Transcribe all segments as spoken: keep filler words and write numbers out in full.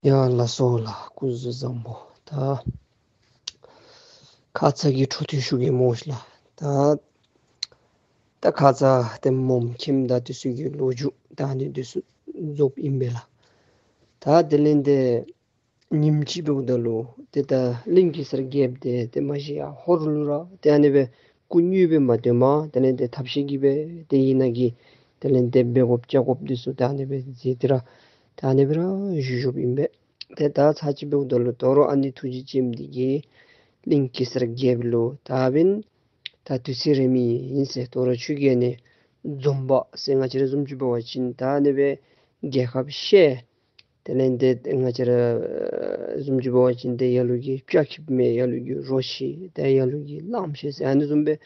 ཡ་ལགས་སོ་ལགས། སྐུ་གཟུགས་བཟང་པོ། ད་ཁ་ཙ་གི་འཕྲོ་མཐུད་ཞུ་གེ་སྨོ་ལགས། ད་ད་ཁ་ཙ་ཏེ་མོམ་ཁྱིམ་དང་འདི་ཚུ་གི་ལོ་རྒྱུས་ད་ཨ་ནི་འདི་ཚུ་རྫོགསཔ་ཨིན་པས་ལགས། ད་དེ་ལས་ཏེ་ཉིནམ་ཅིག་འབདཝ་ད་ལུ་ཏེ་ད་གླིང་གེ་སར་རྒྱལཔོ་འདི་ཏེ་མ་གཞི་ཡར་ཧོར་ལུ་ར་ཏེ་ཨ་ནི་སྦེ་སྐུ་དངོས་སྦེ་མ་སྡོད་པར་དེ་ལས་ཏེ་ཐབས་ཤེས་ཀྱིས་སྦེ་ཏེ་ཨིན་ན་གི་དེ་ལས་ཏེ་འབད་དགོཔ་བྱ་དགོཔ་འདི་ཚུ་ད་ཨ་ནི་སྦེ་མཛད་དེ་ར་ད་ཨ་ནི་སྦེ་ར་བཞུགས་བཞུགསཔ་ཨིན་པས། ཏེ་ད་ཚར་གཅིག་འབདཝ་ད་ལུ་དོ་རུང་ཨ་ནི་ཐུགས་རྗེ་ཅན་འདི་གིས་གླིང་གེ་སར་རྒྱལཔོ་ལུ་ད་འབདན་ད་དུས་ཚོད་རན་མི་ཨིན་ཟེར། དོ་རུང་ཁྱོད་ཀྱིས་ཨ་ནི་འཛོམས་པ་ཟེར་ང་བཅས་ར་བཟུམ་ཅིག་འབད་བ་ཅིན་ད་ཨ་ནི་སྦེ་རྒྱལ་ཁབ་བཤལ། དེ་ལས་ཏེ་ང་བཅས་ར་བཟུམ་ཅིག་འབད་བ་ཅིན་ཏེ་ལ་ལུ་གིས་སྐྱ་ཁེབས་མེད། ལ་ལུ་གིས་རོ་ཁྱི། ཏེ་ལ་ལུ་གིས་གླངམོ་བཤལ་ཟེར་ཨ་ནི་བཟུམ་སྦེ་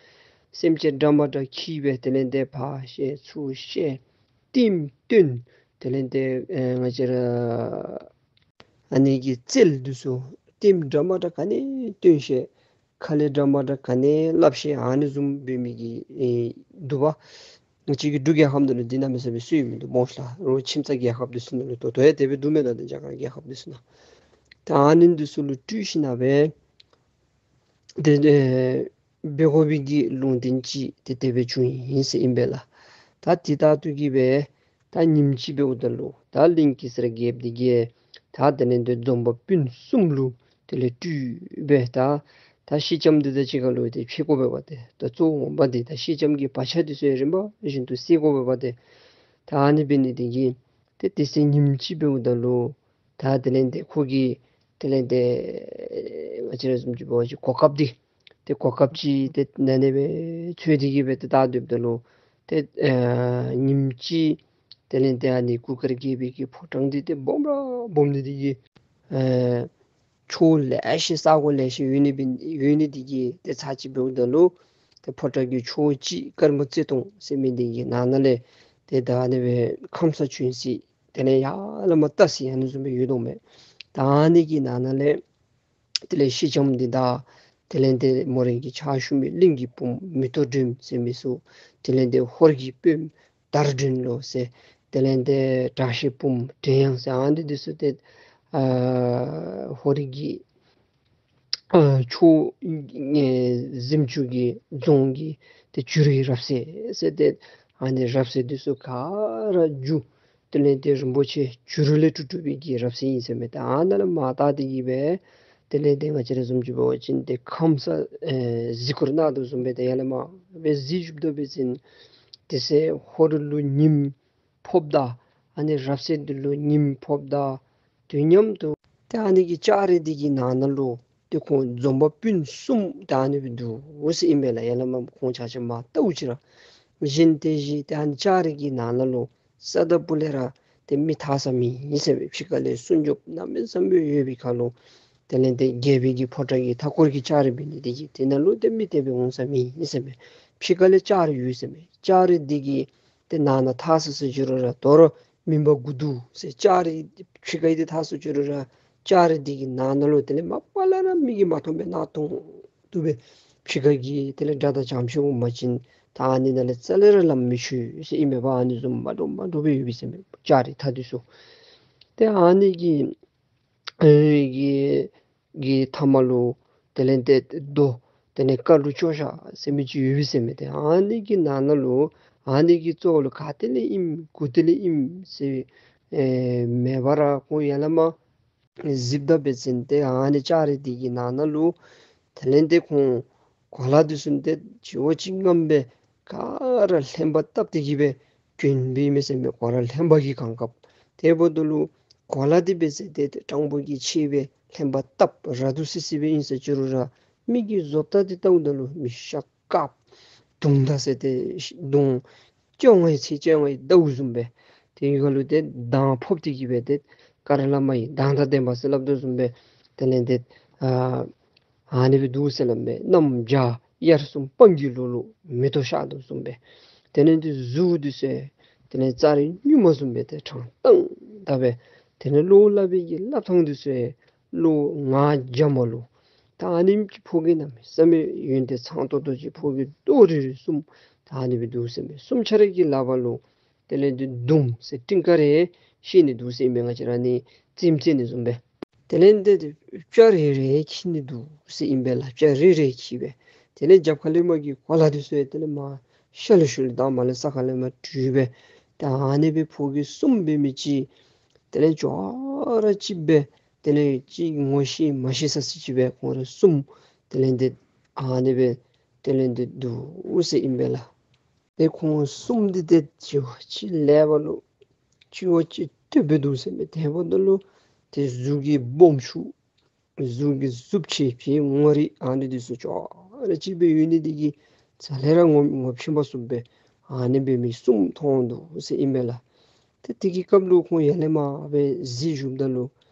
སེམས་ཅན་འདྲ་མ་འདྲ་འཁྱིད་སྦེ་དེ་ལས་ཏེ་ཕར་བཤལ་ཚུར་བཤལ་ལྟདམོ་སྟོན། དེ་ལས་ཏེ་ཨེ་ང་བཅས་ར་ཨ་ནི་གི་རྩལ་འདི་ཚུ་ལྟདམོ་འདྲ་མ་འདྲ་ག་ནི་སྟོན་བཤལ། ཁ་ལས་འདྲ་མ་འདྲ་ག་ནི་སླབ་བཤལ། ཨ་ནི་བཟུམ་འབད་མི་གི་ཨེ་འདུག་པ། ང་བཅས་ཀྱི་འབྲུག་རྒྱལ་ཁབ་ནང་ལུ་འདི་གནམ་མེད་ས་མེད་སུ་ཡང་མིན་འདུག་སྨོ་ལགས། རོགས་ཁྱིམ་ཚང་རྒྱལ་ཁབ་འདི་ཚུ་ནང་ལུ་ད་ལྟོ་ཡང་དེ་སྦེ་འདུག་མེན་ན། ཏེ་རྒྱ་གར་རྒྱལ་ཁབ་འདི་ཚུ་ནང་ད་ཨ་ནི་འདི་ཚུ་ལུ་སྤྲུལ་ཞིནམ་ལས་ཏེ་ཨེ་འབད་དགོ་པའི་གི་ལུང་བསྟན་ཅིག་ཏེ་དེ་སྦེ་བྱུང་ཡི་ཟེར་ཨིན་པས་ལགས། ད་དེ་ལྟར་དུ་གི་སྦེ་ད་ཉིནམ་ཅིག་འབདཝ་ད་ལུ་ད་གླིང་གེ་སར་རྒྱལཔོ་འདི་གིས་ད་དེ་ལས་ཏེ་འཛོམས་པ་སྤུན་གསུམ་ལུ་དེ་ལས་སྤྲུལ་སྦེ་ད་ད་ཤེལ་ལྕམ་འདི་དང་གཅིག་ཁར་ལུ་ཏེ་ཕྱད་དགོ་པས་པ་ཏེ། ད་གཙོ་བོ་ངོ་མ་འདི་ད་ཤེལ་ལྕམ་གྱི་བག་ཆགས་འདི་ཚུ་ཡང་རིམ་པ་བཞིན་དུ་སེལ་དགོ་པས་པ་ཏེ། ད་ཨ་ནི་འབད་ནི་འདི་གིས་ཏེ་དེ་ཚེ་ཉིནམ་ཅིག་འབདཝ་ད་ལུ་ད་དེ་ལས་ཏེ་ཁོ་གིས་དེ་ལས་ཏེ་ང་བཅས་ར་བཟུམ་ཅིག་འབད་བ་ཅིན་གོ་སྐབས་འདི་ཏེ་གོ་སྐབས་ཅིག་ཏེ་ཨ་ནི་སྦེ་འཚོལ་ཏེ་གི་སྦེ་ཏེ་ད་སྡོདཔ་ད་ལུ་ཏེ་ཨེ་ཉིནམ་ཅིག་དེ་ལས་ཏེ་ཨ་ནི་གུར་དཀར་རྒྱལ་པོའི་གི་ཕོ་བྲང་འདི་ཏེ་སྦོམ་ར་སྦོམ་ནི་འདི་གིས་ཨེ་ཕྱོགས་ལེ་ཤ་ས་གོ་ལེ་ཤ་ཡོད་ནི་འབད་ཡོད་ནི་འདི་གིས་ཏེ་ཚར་གཅིག་འབདཝ་ད་ལུ་ཏེ་ཕོ་བྲང་གི་ཕྱོགས་གཅིག་དཀར་མོ་རྩེ་སྟོང་ཟེར་མི་འདི་གི་ནང་ན་ལས་ཏེ་ད་ཨ་ནི་སྦེ་ཁམས་སངས་བྱོན་ས་དེ་ལས་ཡར་ལས་མར་བལྟ་ས་ཨ་ནི་བཟུམ་སྦེ་ཡོད་དོ་མས། ད་ཨ་ནི་གི་ནང་ན་ལས་དེ་ལས་ཤེལ་ལྕམ་འདི་དང་དེ་ལས་ཏེ་མོ་རའི་གི་ཕྱག་ཞུ་མི་གླིང་གི་བུམོ་མེ་ཏོག་སྒྲོནམ་ཟེར་མི་ཚུ་དེ་ལས་ཏེ་ཧོར་གྱི་དཔོནམ་དར་སྒྲོན་ལོ་ཟེར་དེ་ལས་ཏེ་དྲག་ཤེས་བུམོ་བྲན་གཡང་ཟེར་ཨ་ནི་འདི་ཚུ་ཏེ་ཨ་ཧོར་གྱི་ཨ་ཕྱོགས་ཨེ་གཟིམ་ཆུང་གི་རྫོང་གི་ཏེ་བྱུ་རུའི་རབ་གསལ་ཟེར་ཏེ་ཨ་ནི་རབ་གསལ་འདི་ཚུ་ག་ར་རྒྱུ་དེ་ལས་ཏེ་རིན་པོ་ཆེ་བྱུ་རུ་ལས་གྲུབ་གྲུབ་པའི་གི་རབ་གསལ་ཨིན་ཟེར་མས། ད་ཨ་ནཱ་ལས་མར་བལྟ་སྟེ་གི་སྦེ་དེ་ལས་ཏེ་ང་བཅས་ར་བཟུམ་ཅིག་འབད་བ་ཅིན་ཏེ་ཁམས་སངས་ཨེ་གཟིགས་སྐོར་གནང་དོ་བཟུམ་སྦེ་ཏེ་ཡར་ལས་མར་སྦེ་གཟིགས་བཞུགས་དོ་བཟུམ་སྦེ་ཏེ་ཟེར་ཧོར་ལུ་ཉིམ་ཕོགཔ་ད་ཨ་ནི་རབ་གསལ་འདི་ལུ་ཉིམ་ཕོགཔ་ད་དུས་མཉམ་དུ་ཏེ་ཨ་ནི་གི་ལྕགས་རི་འདི་གི་ནང་ན་ལུ་ཏེ་ཁོང་འཛོམས་པ་སྤུན་གསུམ་ད་ཨ་ནི་སྦེ་འདུག་ཟེར་ཨིན་པས་ལགས། ཡར་ལས་མར་ཁོང་ཆ་ཁྱབ་མར་བལྟཝ་ཅིག་ར་གཞན་དེ་བཞིན་ཏེ་ཨ་ནི་ལྕགས་རི་གི་ནང་ན་ལུ་ས་དང་སྤུ་ལས་ར་ཏེ་མི་ཐར་ས་མེད་ཟེར་མས། ཕྱི་ཁ་ལས་སྲུང་སྐྱོབ་གནམ་མེད་ས་མེད་ཡོད་པའི་ཁར་ལུ་དེ་ལས་ཏེ་རྒྱལ་པོའི་གི་ཕོ་བྲང་གི་མཐའ་འཁོར་གྱི་ལྕགས་རི་འབད་ནི་དེ་གིས་དེ་ནང་ལུ་ཏེ་མི་དེ་སྦེ་འོང་ས་མེད་ཟེར་མས། ཕྱི་ཁ་ལས་ལྕགས་རི་ཡོད་ཟེར་མས། ལྕགས་རི་འདི་གི་ཏེ་ནང་ན་ཐར་ས་ཟེར་ཅི་རུང་ར་དོ་རུང་མུན་པ་དགུ་འདུག་ཟེར། ལྕགས་རི་ཕྱི་ཁ་འདི་ཐར་ས་ཟེར་ཅི་རུང་ར་ལྕགས་རི་འདི་གི་ནང་ན་ལུ་དེ་ལས་མ་པ་ལས་ར་མིག་གིས་མ་མཐོང་བའི་ནག་དུང་དུ་སྦེ་ཕྱི་ཁ་གི་དེ་ལས་དགྲ་དང་བྱང་ཕྱོགས་འོང་པ་ཅིན་ད་ཨ་ནི་ནང་ལས་རྩ་ལས་ར་ལམ་མི་ཆོད་ཟེར་ཨིན་མས་པ། ཨ་ནི་བཟུམ་མ་འདྲཝ་མ་འདྲཝ་སྦེ་ཡོད་པས་ཟེར་མས་ལྕགས་རི་མཐའ་འདི་ཚུ། ཏེ་ཨ་ནི་གི་ཨེ་གི་གི་མཐའ་མ་ལུ་དེ་ལས་ཏེ་རྡོ་དེ་ལས་དཀར་རུ་ཅོག་བཞག་ཟེར་མི་ཅིག་ཡོད་པས་ཟེར་མས། ཏེ་ཨ་ནི་གི་ནང་ན་ལུ་ཨ་ནི་གི་གཙོ་བོ་ལུ་ག་ཏེ་ལས་ཨིནམ་གུ་ཏེ་ལས་ཨིནམ་ཟེར་ཨེ་མེད་པར་ར་ཁོང་ཡར་ལས་མར་གཟིགསཔ་ད་འབད་བ་ཅིན་ཏེ་ཨ་ནི་ལྕགས་རི་འདི་གི་ནང་ན་ལུ་དེ་ལས་ཏེ་ཁོང་གོ་ལ་འདི་ཚུ་ཏེ་བྱེ་བ་ཅིག་རྔམ་སྦེ་ག་ར་ལྷན་པ་བཏབ་སྟེ་གི་སྦེ་གྱོན་སྦེ་ཨིན་མས་ཟེར་མས། གོ་ལ་ལྷན་པ་གིས་གང་གབ། དེ་འབདཝ་ད་ལུ་གོ་ལ་འདི་འབད་ཟེར་ཏེ་ཏེ་སྤྲང་པོ་གིས་ཕྱེ་སྦེ་ལྷན་པ་བཏབ་ར་འདུག་སི་སི་སྦེ་ཨིན་ཟེར་ཅི་རུང་ར་མི་གིས་བཟོ་ལྟ་འདི་བལྟཝ་ད་ལུ་མི་ཤ་དཀརཔོ་དུང་མདའ་ཟེར་ཏེ་དུང་བཅོ་ལྔའི་ཚད་བཅོ་ལྔའི་མདའ་བཟུམ་སྦེ་ཏེ་ཡུལ་ཁ་ལུ་ཏེ་མདངས་ཕོག་སྟེ་གི་སྦེ་ཏེ་ཀ་ར་ལ་མ་ཡི་མདངས་དང་ལྡན་པ་ཟེར་སླབ་དོ་བཟུམ་སྦེ་དེ་ལས་ཏེ་ཨ་ཨ་ནི་སྦེ་འདུག་ཟེར་སླབ་མས། གནམ་བྱཱར་དབྱར་གསུམ་སྤང་གི་ལོ་ལུ་མེ་ཏོག་ཤར་དོ་བཟུམ་སྦེ། དེ་ལས་ཏེ་གཟུགས་འདི་ཚུ་དེ་ལས་ཙ་རི་སྨྱུག་མ་བཟུམ་སྦེ་ཏེ་དྲང་ཏང་ཏ་སྦེ། དེ་ལས་གློ་བོ་སླབ་པའི་གི་སླབ་ཐངས་འདི་ཚུ་གློ་ངར་འཇམ་མ་ལུ་ད་ཨ་ནེམ་ཅིག་ཕོ་རྒྱས་གནམ་མེད་ས་མེད་ཡོན་ཏན་ཚང་ཏོག་ཏོ་ཅིག་ཕོ་རྒྱས་ཏོ་རི་རི་གསུམ་ད་ཨ་ནི་སྦེ་འདུག་ཟེར་མས། གསུམ་ཆ་ར་གི་ལག་པ་ལུ་དེ་ལས་ཏེ་མདུང་ཟེར་སྤྲིན་དཀར་རེ་བཤེད་ནི་འདུག་ཟེར་མས། ང་བཅས་ར་ནི་ རྩེདམོ་རྩེ་ནི་བཟུམ་སྦེ། དེ་ལས་འདི་སྤྱ་རེ་རེ་འཁྱིད་ནི་འདུག་ཟེར་ཨིན་པས་ལགས། སྤྱ་རེ་རེ་འཁྱིད་སྦེ། དེ་ལས་རྒྱབ་ཁ་ལས་མར་གྱི་གོ་ལ་འདི་ཚུ་ཡང་དེ་ལས་མར་ཤར་ལུ་ཤུལ་དང་མར་ལས་ས་ཁ་ལས་མར་བྲུས་སྦེ། ད་ཨ་ནི་སྦེ་ཕོ་སྐྱེས་གསུམ་འབད་མི་ཅིག་དེ་ལས་ཅོག་ར་གཅིག་སྦེ། དེ་ལས་གཅིག་ངོ་ཤེས་མ་ཤེས་ས་ཅིག་སྦེ་ཁོང་ར་གསུམ་དེ་ལས་འདི་ཨ་ནི་སྦེ་དེ་ལས་འདི་འདུག་ཟེར་ཨིན་པས་ལགས། ཏེ་ཁོང་གསུམ་འདི་ཏེ་ཅིག་ཅིག་ལེགས་པ་ལུ་ཅིག་བ་ཅིག་སྟོད་སྦེ་འདུག་ཟེར་མས། དེ་འབདཝ་ད་ལུ་ཏེ་གཟུགས་ཀྱི་སྦོམ་ཆུང་གཟུགས་ཀྱི་གཟུགས་ཆེ་ཕྱི་ངོ་རིས་ཨ་ནི་འདི་ཚུ་ཅོག་ར་གཅིག་སྦེ་ཡོད་ནི་འདི་གིས་ཚ་ལས་ར་ངོ་ངོ་ཕྱེ་མ་ཚུགས་པས། ཨ་ནི་སྦེ་མི་གསུམ་མཐོང་འདུག་ཟེར་ཨིན་པས་ལགས། ཏེ་དེ་གི་སྐབས་ལུ་ཁོང་ཡར་ལས་མར་སྦེ་གཟིགས་བཞུགསཔ་ད་ལུ་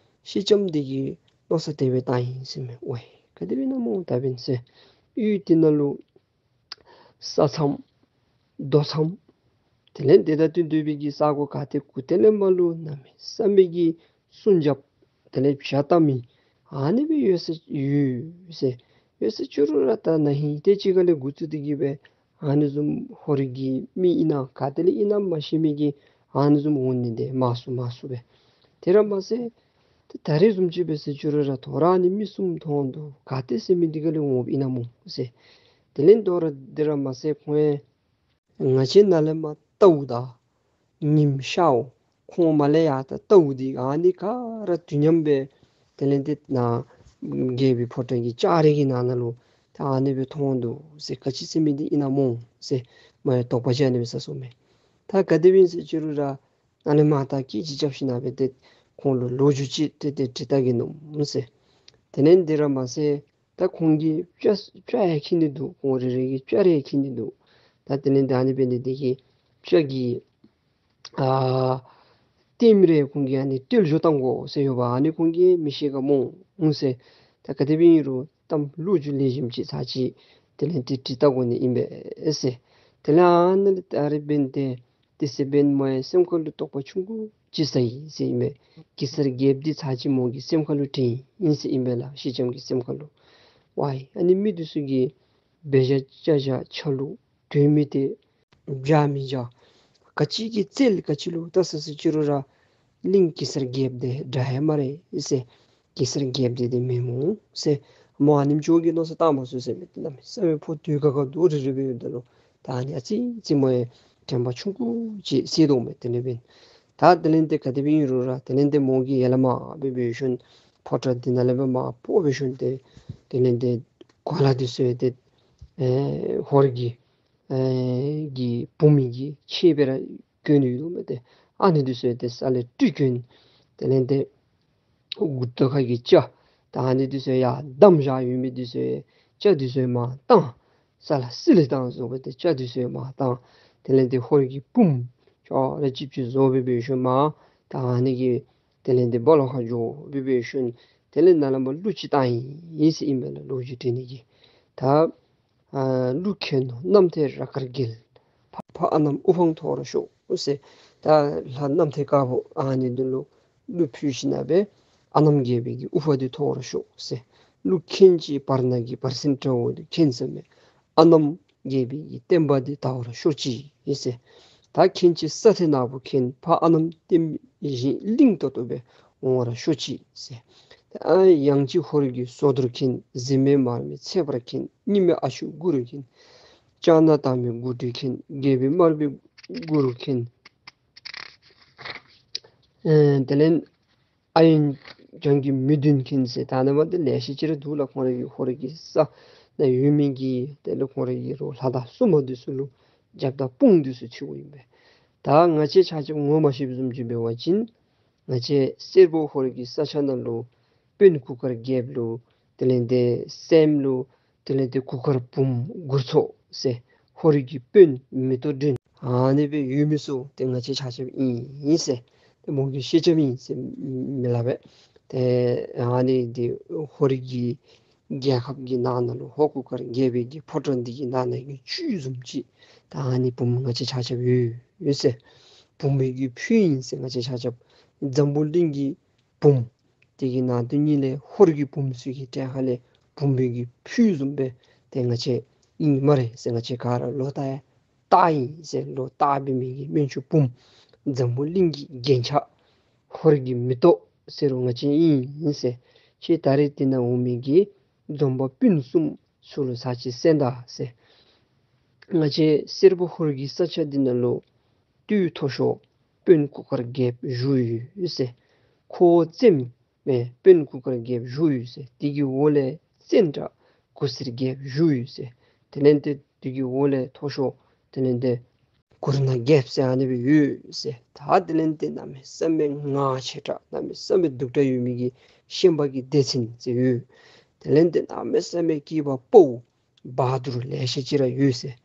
སེང་ལྕམ་འདི་གིས་མནོ་བསམ་དེ་སྦེ་བཏང་ཡི་ཟེར་མས། ཝའི་ག་དེ་སྦེ་ཨིན་ན་སྨོ་ད་འབདན་ཟེར། ཡུལ་དེ་ནང་ལུ་ས་མཚམས་རྡོ་མཚམས་དེ་ལས་འདི་ད་ལྟོ་སྡོད་པའི་གི་ས་གོ་ག་ཏེ་གུ་ཏེ་ལས་མར་ལུ་གནམ་མེད་ས་མེད་ཀྱི་སྲུང་སྐྱོབ་དེ་ལས་བྱ་བལྟ་མི་ཨ་ནི་སྦེ་ཡོད་ས་ཡོད་ཟེར། ཡོད་ས་ཅི་རུང་ར་ད་ན་ཧིང་ཏེ་ཅིག་ཁ་ལས་འགོ་བཙུགས་ཏེ་གི་སྦེ་ཨ་ནི་བཟུམ་ཧོར་གྱི་མི་ཨིན་ན་ག་ཏེ་ལས་ཨིན་ན་མ་ཤེས་མི་གི་ཨ་ནི་བཟུམ་འོང་ནི་འདི་མང་སུ་མང་སུ་སྦེ། དེ་ར་མ་ཚད་ཏེ་ད་རེས་བཟུམ་ཅིག་འབད་ས་ཅི་རུང་ར་དོ་རུང་ཨ་ནི་མི་གསུམ་མཐོང་འདུག། ག་ཏེ་ཟེར་མི་འདི་ག་ལས་འོངམ་ཨིན་ན་སྨོ་ཟེར། དེ་ལས་དོ་རུང་དེ་ར་མ་ཚད་ཁོང་ཡང་ང་བཅས་ནཱ་ལས་མར་ལྟཝ་ད་ཉིམ་ཤརཝ་ཁོང་མར་ལས་ཡར་ད་ལྟཝ་འདི་ཨ་ནི་ག་ར་དུས་མཉམ་སྦེ་དེ་ལས་འདི་ནཱ་རྒྱལ་པོའི་ཕོ་བྲང་གི་ལྕགས་རི་གི་ནང་ན་ལུ་ད་ཨ་ནི་སྦེ་མཐོང་འདུག་ཟེར། ག་ཅི་ཟེར་མི་འདི་ཨིན་ན་སྨོ་ཟེར་མོ་ཡང་དོགས་པ་ཅིག་ཨ་ནི་སྦེ་ཟ་སོང་མས། ད་ག་དེ་སྦེ་ཨིན་ཟེར་ཅི་རུང་ར་ཨ་ནི་མར་ད་སྐད་ཅིག་རྐྱབ་ཞིན་ན་སྦེ་ཏེ་ཁོང་ལུ་ལོ་རྒྱུས་ཅིག་ཏེ་ཏེ་དྲི་བལྟ་གེ་མནོཝ་མས་ཟེར། དེ་ལས་འདི་ར་མ་ཚད་ད་ཁོང་གིས་སྤྱ་སྤྱ་ཡང་འཁྱིད་ནི་འདུག། ཁོང་རེ་རེ་གིས་སྤྱ་རེ་འཁྱིད་ནི་འདུག། ད་དེ་ལས་འདི་ཨ་ནི་འབད་ནི་འདི་གིས་སྤྱ་གི་ཨ་ལྟདམོ་རེ་ཁོང་གིས་ཨ་ནི་བལྟ་འགྱོ་བཏང་དགོ་ཟེར་ཡོདཔ་ཨ་ནི་ཁོང་གིས་མི་ཤེས་ག་སྨོ་ཟེར། ད་ག་དེ་སྦེ་ཨིན་རུང་གཏམ་ལོ་རྒྱུས་ལེགས་ཤོམ་ཅིག་ཚར་ཅིག་དེ་ལས་ཏེ་དྲི་བལྟ་དགོ་ནི་ཨིན་པས་ཟེར། དེ་ལས་ཨ་ནི་ལས་ད་རེས་འབདན་ཏེ་དེ་ཚེ་འབདན་མོ་ཡང་སེམས་ཁ་ལུ་དོགས་པ་ཆུང་ཀུ་ཅིག་ཟ་ཡི་ཟེར་ཨིན་པས། གེ་སར་རྒྱལཔོ་འདི་ཚར་ཅིག་མོ་གི་སེམས་ཁ་ལུ་དྲན་ཡི་ཟེར་ཨིན་པས་ལགས། སེང་ལྕམ་གྱི་སེམས་ཁ་ལུ། ཝའི་ཨ་ནི་མི་འདི་ཚུ་གིས་འབད་བཞག་བྱ་བཞག་ཆ་ལུགས་དོན་མི་དེ་བྱ་མི་བྱ་ག་ཅི་གི་རྩལ་ག་ཅི་ལུ་ལྟ་ས་ས་ཅི་རུང་ར་གླིང་གེ་སར་རྒྱལཔོ་དེ་འདྲ་ཡང་སྨ་རེ་ཟེར། གེ་སར་རྒྱལཔོ་དེ་དེ་མེན་སྨོ་ཟེར། མོ་ཨ་ནེམ་ཅིག་གི་མནོ་བསམ་བཏང་མ་ཚུགས་ཟེར་མས། གནམ་མེད་ས་མེད་ཕོ་དུས་ག་ག་དུ་རི་རི་སྦེ་ཡོདཔ་ད་ལུ་ད་ཨ་ནི་ཨ་ཙི་ཙི་མོ་ཡང་དྲན་པ་ཆུང་ཀུ་ཅིག་སད་དོ་མས། དེ་ལས་འབདན་ད་དེ་ལས་འདི་ག་དེ་སྦེ་ཨིན་རུང་ར་དེ་ལས་འདི་མོ་གིས་ཡར་ལས་མར་སྦེ་འབད་ཞིནམ་ཕོ་བྲང་འདི་ནང་ལས་སྦེ་མར་སྤོ་འབད་ཞིནམ་ཏེ་དེ་ལས་འདི་གོ་ལ་འདི་ཚུ་ཡང་ཏེ་ཨེ་ཧོར་གྱི་ཨེ་གི་བུམོ་གི་ཆས་སྦེ་ར་གྱོན་ཡོདཔ་མས། ཏེ་ཨ་ནི་འདི་ཚུ་ཡང་ཏེ་ས་ལས་སྤྲུལ་གྱོན། དེ་ལས་འདི་མགུ་ཏོ་ཁ་གི་སྐྱ་ད་ཨ་ནི་འདི་ཚུ་ཡང་བསྡམས་བཞག་ཡོད་མི་འདི་ཚུ་ཡང་སྐྱ་འདི་ཚུ་ཡང་མར་བཏང་། ས་ལ་སི་ལི་བཏང་བཟོ་སྦེ་ཏེ་སྐྱ་འདི་ཚུ་ཡང་མར་བཏང་། དེ་ལས་འདི་ཧོར་གྱི་བུམོ་ཅོག་ར་གཅིགཔ་ཅིག་བཟོ་སྦེ་འབད་ཞིནམ་ད་ཨ་ནི་གི་དེ་ལས་འདི་སྦོ་ལོགས་ཁར་འགྱོ་སྦེ་འབད་ཞིནམ་དེ་ལས་ནཱ་ལས་མར་གླུ་ཅིག་བཏང་ཡི་ཟེར་ཨིན་པས་ལགས། ལོ་རྒྱུས་དྲི་ནི་གི་ད་ཨ་གླུ་མཁྱེན་ནོ་རྣམ་ཐོས་ར་དཀར་རྒྱལ། ཕ་ཕ་ཨ་གནམ་དབུ་འཕང་མཐོ་རུ་ཤོག་ཟེར། ད་ལྷ་རྣམ་ཐོས་དཀར་པོ་ཨ་ནི་འདི་ལུ་གླུ་ཕུལ་ཞིནམ་སྦེ་ཨ་གནམ་རྒྱལ་པོའི་གི་དབུ་འཕང་འདི་མཐོ་རུ་ཤོག་ཟེར། གླུ་མཁྱེན་ཅིག་བར་སྣང་གི་བར་སེང་དྲ་བོ་འདི་མཁྱེན་ཟེར་མས། ཨ་གནམ་རྒྱལ་པོའི་གི་བསྟན་པ་འདི་དར་བར་ཤོག་ཅིག་ཟེར། ད་མཁྱེན་ཅིག་ས་མཐའི་ནག་པོ་མཁྱེན། ཕ་ཨ་གནམ་བསྟན་པའི་གླིང་ཏོག་ཏོ་སྦེ་འོང་བར་ཤོག་ཅིག་ཟེར། ཨ་ཡང་ཅིག་ཧོར་གྱི་ཟོ་དོར་མཁྱེན། གཟིམ་མལ་མར་མེ་ཚེས་པར་མཁྱེན། གཉིས་མེད་ཨ་ཤུ་གུ་རུ་མཁྱེན། ལྕགས་ནག་དྭངས་མའི་དགུ་སྒྲིལ་མཁྱེན། རྒྱལ་པོའི་དམར་པོའི་གུ་རུ་མཁྱེན། ཨེ་དེ་ལས་ཨ་ཡོན་ལྗང་གི་མི་བདུན་མཁྱེན་ཟེར། ད་ནཱ་མར་འདི་ལེ་ཤ་ཅིག་ར་འདུག་ལགས། ཁོང་ར་གི་ཧོར་གྱི་ས་ནང་ཡོད་མི་གི་དེ་ལས་ཁོང་ར་གི་རོགས་ལྷ་དང་སྲུང་མ་འདི་ཚུ་ལུ་རྒྱབ་དང་དཔུང་འདི་ཚུ་ཚུད་དགོཔ་ཨིན་པས། ད་ང་བཅས་ཆ་ཁྱབ་ངོ་མ་ཤེསཔ་བཟུམ་ཅིག་འབད་བ་ཅིན་ང་བཅས་སེར་པོ་ཧོར་གྱི་ས་ཆ་ནང་ལུ་དཔོན་གུར་དཀར་རྒྱལཔོ་ལུ་དེ་ལས་འདི་སྲསམོ་ལུ་དེ་ལས་འདི་གུར་དཀར་བུམོ་གུར་མཚོ་ཟེར་ཧོར་གྱི་དཔོན་མེ་ཏོག་སྒྲོན་ཨ་ནི་སྦེ་ཡོད་མི་ཚུ་ཏེ་ང་བཅས་ཆ་ཁྱབ་ཨིན་ཟེར། ཏེ་མོ་གིས་སེང་ལྕམ་ཨིན་ཟེར་མི་སླབ་པས། ཏེ་ཨ་ནི་འདི་ཧོར་གྱི་རྒྱལ་ཁབ་ཀྱི་ནང་ན་ལུ་ཧོར་གུར་དཀར་རྒྱལ་པོའི་གི་ཕོ་བྲང་འདི་གི་ནང་ན་གི་བཅུད་བཟུམ་ཅིག་ད་ཨ་ནི་བུམོ་ང་བཅས་ཆ་ཁྱབ་ཡོད་ཡོད་ཟེར། བུམོ་གི་ཕུད་ཨིན་ཟེར། ང་བཅས་ཆ་ཁྱབ་འཛམ་བུ་གླིང་གི་བུམོ་དེ་གི་ནང་དོན་ཉིད་ལས་ཧོར་གྱི་བུམོ་ཚུ་གི་གྲལ་ཁ་ལས་བུམོ་གི་ཕུད་བཟུམ་སྦེ་ཏེ་ང་བཅས་ཨིན་སྨ་རེ་ཟེར། ང་བཅས་ག་ར་ལོ་རྟགས་ཡང་རྟགས་ཨིན་ཟེར། ལོ་རྟགས་འབད་མི་གི་སྨན་ཆུང་བུམོ་འཛམ་བུ་གླིང་གི་རྒྱན་ཆ་ཧོར་གྱི་མེ་ཏོག་ ཟེར་རུང་ང་བཅས་ཨིན་ཟེར། ཁྱེད་ད་རེས་འདི་ནང་འོང་མི་གི་འཛོམས་པ་སྤུན་གསུམ་ཚུ་ལུ་ཚར་གཅིག་གསན་ད་ཟེར། ང་བཅས་སེར་པོ་ཧོར་གྱི་ས་ཆ་འདི་ནང་ལུ་སྟོད་མཐོ་ཤོས་དཔོན་གུར་དཀར་རྒྱལཔོ་བཞུགས་ཡོད་ཟེར། ཁོ་བཙེམ་མི་དཔོན་གུར་དཀར་རྒྱལཔོ་བཞུགས་ཡོད་ཟེར། དེ་གི་འོག་ལས་བཙན་དྲགས་གུར་སེར་རྒྱལཔོ་བཞུགས་ཡོད་ཟེར། དེ་ལས་ཏེ་དེ་གི་འོག་ལས་མཐོ་ཤོས་དེ་ལས་ཏེ་གུར་ནག་རྒྱལཔོ་ཟེར་ཨ་ནི་སྦེ་ཡོད་ཟེར། ད་དེ་ལས་ཏེ་གནམ་མེད་ས་མེད་ངར་ཆེ་དྲགས་གནམ་མེད་ས་མེད་གདུག་དྲགས་ཡོད་མི་གི་ཤན་པ་གི་སྡེ་ཚན་ཟེར་ཡོད། དེ་ལས་ཏེ་གནམ་མེད་ས་མེད་སྐྱེས་པ་ཕོ་བ་དུར་ལེ་ཤ་ཅིག་ར་ཡོད་ཟེར།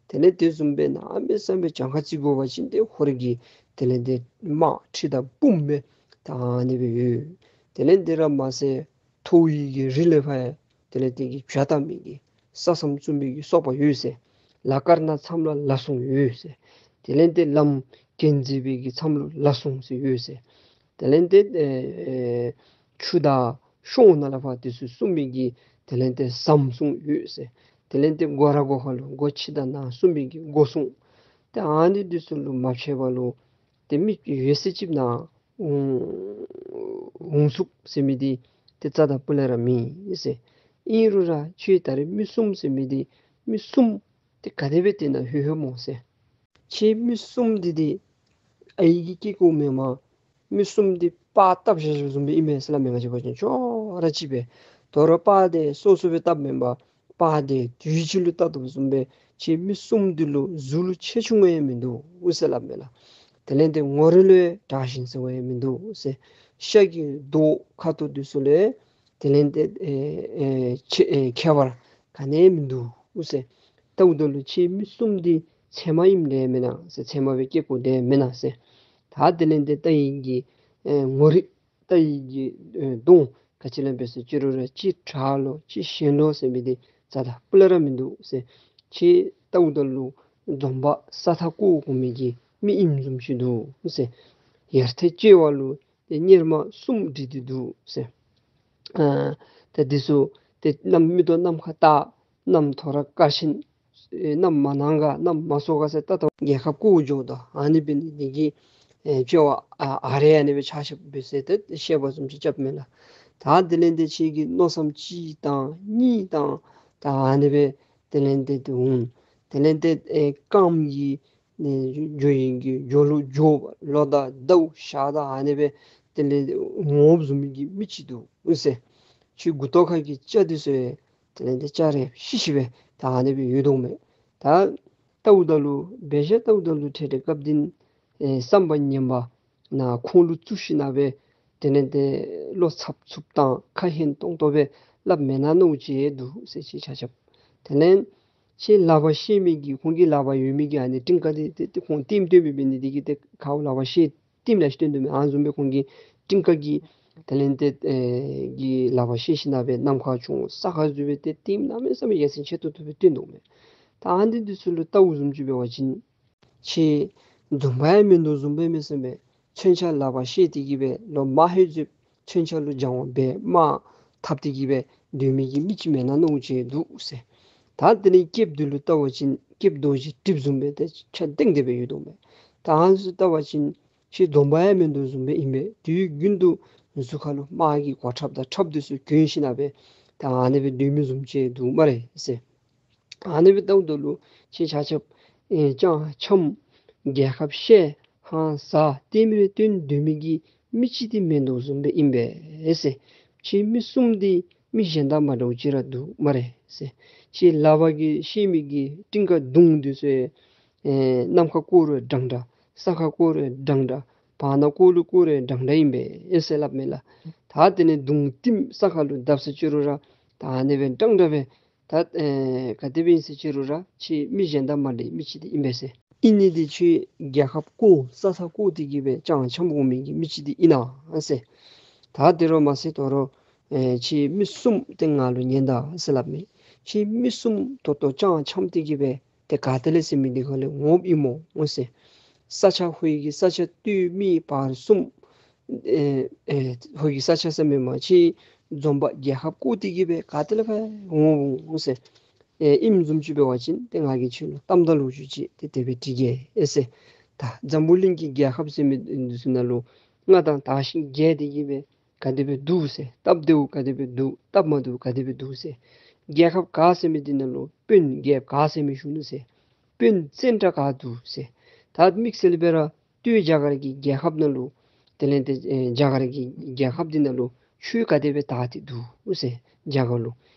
དེ་ལས་དེ་བཟུམ་སྦེ་གནམ་མེད་ས་མེད་གྱངས་ཁ་རྩིས་དགོ་པ་ཅིན་ཏེ་ཧོར་གྱི་དེ་ལས་ཏེ་དམག་ཁྲི་དང་འབུམ་སྦེ་ད་ཨ་ནི་སྦེ་ཡོད། དེ་ལས་དེ་ར་མ་ཚད་མཐོ་བའི་གི་རི་ལས་ཕར་དེ་ལས་དེ་གི་བྱ་བཏང་མི་གི་ས་མཚམས་བཙུགས་མི་གི་སོག་པ་ཡོད་ཟེར། ལ་དཀར་ནག་མཚམས་ལ་ལ་སྲུང་ཡོད་ཟེར། དེ་ལས་དེ་ལམ་འགན་འཛིན་པའི་གི་མཚམས་ལུ་ལ་སྲུང་ཟེར་ཡོད་ཟེར། དེ་ལས་དེ་ཨེ་ཨེ་ཆུ་དང་གཤོང་ནང་ལས་ཕར་དེ་ཚུ་སྲུང་མི་གི་དེ་ལས་དེ་ཟམ་སྲུང་ཡོད་ཟེར། དེ་ལས་དེ་སྒོ་ར་སྒོ་ཁ་ལུ་སྒོ་ཕྱི་དང་ནང་སྲུང་མི་གི་སྒོ་སྲུང་། ཏེ་ཨ་ནི་དེ་ཚུ་ལུ་མ་ཕྱད་པ་ལུ་ཏེ་མི་ཡོད་ཚད་ཅིག་ནང་འོང་འོང་ཚུགས་ཟེར་མི་འདི་ཏེ་རྩ་དང་སྤུ་ལས་ར་མེད་ཟེར། ཨིན་རུང་ར་ཁྱོད་ད་རེས་མི་གསུམ་ཟེར་མི་འདི་མི་གསུམ་ཏེ་ག་དེ་སྦེ་དེ་ནང་ལྷོད་ལྷོདཔ་སྨོ་ཟེར། ཁྱེད་མི་གསུམ་འདི་ཏེ་ཨའི་གི་སྐྱེ་དགུ་མེན་པར་མི་གསུམ་འདི་པར་བཏབ་བཞག་བཞགཔ་བཟུམ་སྦེ་ཨིན་མས་ཟེར་སླབ་མས། ང་བཅས་འབད་བ་ཅིན་ཅོག་ར་གཅིག་སྦེ། དོ་རུང་པར་དེ་སོ་སོ་སྦེ་བཏབ་མེན་པར་པར་དེ་དུས་གཅིག་ལུ་བཏབ་བཏབཔ་བཟུམ་སྦེ་ཁྱེད་མི་གསུམ་འདི་ལུ་གཟུགས་ལུ་ཆེ་ཆུང་ཡང་མིན་འདུག་ཟེར་སླབ་མས་ལགས། དེ་ལས་དེ་ངོ་རིས་ལུ་ཡང་དྲག་ཞན་ཟེར་བ་ཡང་མིན་འདུག་ཟེར། ཤ་གི་མདོག་ཁ་དོག་འདི་ཚུ་ལུ་ཡང་དེ་ལས་དེ་ཨེ་ཨེ་ཁྱད་ཨེ་ཁྱད་པར་ག་ནི་ཡང་མིན་འདུག་ཟེར། ལྟཝ་ད་ལུ་ཁྱེད་མི་གསུམ་འདི་ཚད་མ་ཨིནམ་འདྲས་མེན་ན་ཟེར། ཚད་མ་སྦེ་སྐྱེ་དགུ་འདྲས་མེན་ན་ཟེར། ད་དེ་ལས་དེ་ལྟ་བའི་གི་ཨེ་ངོ་རིས་ལྟ་བའི་གི་ཨེ་གདོང་ག་ཅི་ལས་འབད་ཟེར་ཅི་རུང་ར་གཅིག་དྲག་ལོ་གཅིག་ཞན་ལོ་ཟེར་མི་འདི་རྩ་དང་སྤུ་ལས་ར་མིན་འདུག་ཟེར། ཁྱེད་ལྟཝ་ད་ལུ་འཛོམས་པ་ས་མཐའ་བསྐོར་དགོ་མི་གི་མི་ཨིནམ་བཟུམ་ཅིག་འདུག་ཟེར། ཡར་ཐེངས་སྐྱེ་བ་ལུ་ཏེ་གཉེར་མ་གསུམ་འགྲིག་སྟེ་འདུག་ཟེར། ཨ་ཏེ་འདི་ཚུ་ཏེ་གནམ་མིག་ཏོ་ནམ་མཁའ་ལྟ། གནམ་ཐོ་རངས་སྐར་ཆེན། ཨེ་གནམ་མ་ནང་ག་གནམ་མ་སྲོ་ག་ཟེར་ལྟ་ལྟཝ་རྒྱལ་ཁབ་བསྐོར་འགྱོཝ་ད་ཨ་ནི་འབད་ནི་འདི་གིས་ཨེ་སྐྱེ་བ་ཨ་ཨ་རེ་ཨ་ནི་སྦེ་ཆ་ཁྱབ་འབད་ཟེར་ཏེ་བཤད་པ་བཟུམ་ཅིག་རྐྱབ་མས་ལགས། ད་དེ་ལས་དེ་ཁྱེད་ཀྱི་མནོ་བསམ་གཅིག་དང་གཉིས་དང་ད་ཨ་ནི་སྦེ་དེ་ལས་དེ་དེ་འོང་། དེ་ལས་དེ་ཨེ་རྐངམ་གི་ནི་འགྱོ་ཡི་གི་འགྱོ་ལུགས་འགྱོ་ལོ་དང་ཟླཝ་ཞག་དང་ཨ་ནི་སྦེ་དེ་ལས་འོང་བཟུམ་གྱི་མི་ཅིག་འདུག་ཟེར། ཁྱོད་མགུ་ཏོ་ཁ་གི་སྐྱ་འདི་ཚུ་ཡང་དེ་ལས་དེ་སྐྱ་རེངས་ཤིག་ཤིག་སྦེ་ད་ཨ་ནི་སྦེ་ཡོད་དོ་མས། ད་ལྟཝ་ད་ལུ་འབད་བཞག་ལྟཝ་ད་ལུ་ཁྲེ་ཁྲེ་སྐབས་འདི་ཨེ་བསམ་པ་ངན་པ་ནང་ཁོང་ལུ་བཙུགས་ཞིནམ་སྦེ་དེ་ལས་དེ་བློ་འཚབ་འཚུབ་དང་ཁ་ཧན་ཏོང་ཏོ་སྦེ་སླབ་མེན་ན་མནོཝ་ཅིག་འདུག་ཟེར། ཁྱེད་ཆ་ཁྱབ་དེ་ལས་ཁྱེད་ལག་པར་བཤེད་མི་གི་ཁོང་གི་ལག་པར་ཡོད་མི་གི་ཨ་ནི་ཀྲིང་ཀ་འདི་ཏེ་ཏེ་ཁོང་ལྟདམོ་སྟོན་མི་འབད་ནི་འདི་གིས་ཏེ་ཁ་ལག་པར་བཤེད་ལྟདམོ་ལེ་ཤ་སྟོན་དོ་མས། ཨ་བཟུམ་སྦེ་ཁོང་གི་ཀྲིང་ཀ་གི་དེ་ལས་དེ་ཨེ་གི་ལག་པར་བཤེད་ཞིནམ་སྦེ་ནམ་མཁའ་ཅུང་ས་ཁར་འཛུལ་སྦེ་ཏེ་ལྟདམོ་གནམ་མེད་ས་མེད་ཡ་མཚན་ཆེ་ཏོག་ཏོ་སྦེ་སྟོན་དོ་མས། ད་ཨ་ནི་འདི་ཚུ་ལུ་ལྟཝ་བཟུམ་ཅིག་འབད་བ་ཅིན་ཁྱེད་འཛོམས་པ་ཡང་མིན་འདུག་བཟུམ་སྦེ་མི་སེམས་སྦེ་མཚོན་ཆ་ལག་པར་བཤེད་དེ་གིས་སྦེ་ལོ་མ་ཧེ་འཛོལ་མཚོན་ཆ་ལུ་སྦྱང་བ་འབད་དམག་འཐབ་སྟེ་གིས་སྦེ་སྡོད་མི་གི་མི་ཅིག་མེན་ན་མནོཝ་ཅིག་འདུག་ཟེར། ད་དེ་ལས་སྐེདཔ་འདི་ལུ་ལྟ་བ་ཅིན་སྐེདཔ་རྡོ་རྗེ་གྲིབ་བཟུམ་སྦེ་ཏེ་ཆ་ལྡེང་སྟེ་སྦེ་ཡོད་དོ་མས། ད་ཨ་ནི་ཚུ་ལྟ་བ་ཅིན་ཁྱེད་སྡོམ་པ་ཡང་མིན་འདུག་བཟུམ་སྦེ་ཨིན་པས། དུས་རྒྱུན་དུ་གཟུགས་ཁ་ལུ་དམག་གི་གོ་ཁྲབ་དང་ཁྲབ་འདི་ཚུ་གྱོན་ཞིནམ་སྦེ་ད་ཨ་ནི་སྦེ་སྡོད་མི་བཟུམ་ཅིག་འདུག་སྨ་རེ་ཟེར། ཨ་ནི་སྦེ་ལྟཝ་ད་ལུ་ཁྱེད་ཆ་ཁྱབ་ཨེ་སྤྱང་འཆམ་རྒྱལ་ཁབ་བཤལ་ཧང་ཟ་ལྟདམོ་རེ་སྟོན་སྡོད་མི་གི་མི་ཅིག་འདི་མིན་འདུག་བཟུམ་སྦེ་ཨིན་པས་ཟེར། ཁྱེད་མི་གསུམ་འདི་མི་གཞན་དང་མ་འདྲཝ་ཅིག་ར་འདུག་སྨ་རེ་ཟེར། ཁྱེད་ལག་པར་གྱི་བཤེད་མི་གི་ཀྲིང་ཀ་མདུང་འདི་ཚུ་ཨེ་ནམ་མཁའ་བསྐོར་རུང་འདྲན་འདྲ། ས་ཁར་བསྐོར་རུང་འདྲན་འདྲ། བར་ན་བསྐོར་ལུ་བསྐོར་རུང་འདྲན་འདྲ་ཨིན་པས་ཟེར་སླབ་མས་ལགས། ད་དེ་ལས་མདུང་རྟིངམ་ས་ཁ་ལུ་བརྡབ་ས་ཅི་རུང་ར་ད་ཨ་ནི་སྦེ་འདྲན་འདྲ་སྦེ་ད་ཨེ་ག་དེ་སྦེ་ཨིན་ཟེར་ཅི་རུང་ར་ཁྱེད་མི་གཞན་དང་མ་འདྲ་མི་ཅིག་འདི་ཨིན་པས་ཟེར། ཨིན་ནི་འདི་ཁྱེད་རྒྱལ་ཁབ་བསྐོར་ས་མཐའ་བསྐོར་ཏེ་གིས་སྦེ་སྤྱང་འཆམ་འོང་མི་གི་མི་ཅིག་འདི་ཨིན་ན་ཟེར། ད་དེ་རུང་མ་ཚད་དོ་རུང་ཨེ་ཁྱེད་མི་གསུམ་ཏེ་ང་ལུ་ཉན་ད་ཟེར་སླབ་མས། ཁྱེད་མི་གསུམ་ད་ལྟོ་སྤྱང་འཆམ་སྟེ་གིས་སྦེ་ཏེ་ག་ཏེ་ལས་ཟེར་མི་འདི་ཁ་ལས་འོངམ་ཨིན་སྨོ་ཟེར། ས་ཆ་ཧོར་གྱི་ས་ཆ་སྟོད་སྨད་བར་གསུམ་ཨེ་ཨེ་ཧོར་གྱི་ས་ཆ་ཟེར་མེན་མས། ཁྱེད་འཛོམས་པ་རྒྱལ་ཁབ་བསྐོར་ཏེ་གིས་སྦེ་ག་ཏེ་ལས་ཕར་འོངམ་འོང་ཟེར། ཨེ་ཨིནམ་བཟུམ་ཅིག་འབད་བ་ཅིན་ཏེ་ང་གིས་ཁྱེད་ལུ་གཏམ་དང་ལོ་རྒྱུས་ཅིག་ཏེ་དེ་སྦེ་དྲི་གེ་ཨེ་ཟེར། ད་འཛམ་བུ་གླིང་གི་རྒྱལ་ཁབ་ཟེར་མི་འདི་ཚུ་ནང་ལུ་མངའ་ཐང་དར་ཞིང་རྒྱས་ཏེ་གིས་སྦེ་ ག་དེ་སྦེ་འདུག་ཟེར། སྟབས་བདེཝ་ག་དེ་སྦེ་འདུག། སྟབས་མ་བདེཝ་ག་དེ་སྦེ་འདུག་ཟེར། རྒྱལ་ཁབ་ག་ཟེར་མི་འདི་ནང་ལུ་དཔོན་རྒྱལཔོ་ག་ཟེར་མི་བཞུགས་ནུག་ཟེར། དཔོན་བཙན་དྲག་ག་འདུག་ཟེར། ད་དམིགས་བསལ་སྦེ་ར་སྟོད་རྒྱ་གར་གྱི་རྒྱལ་ཁབ་ནང་ལུ་དེ་ལས་ཏེ་ཨེ་རྒྱ་གར་གྱི་རྒྱལ་ཁབ་འདི་ནང་ལུ་ཆོས་ག་དེ་སྦེ་དར་ཏེ་འདུག་ཟེར། རྒྱ་གར་ལུ་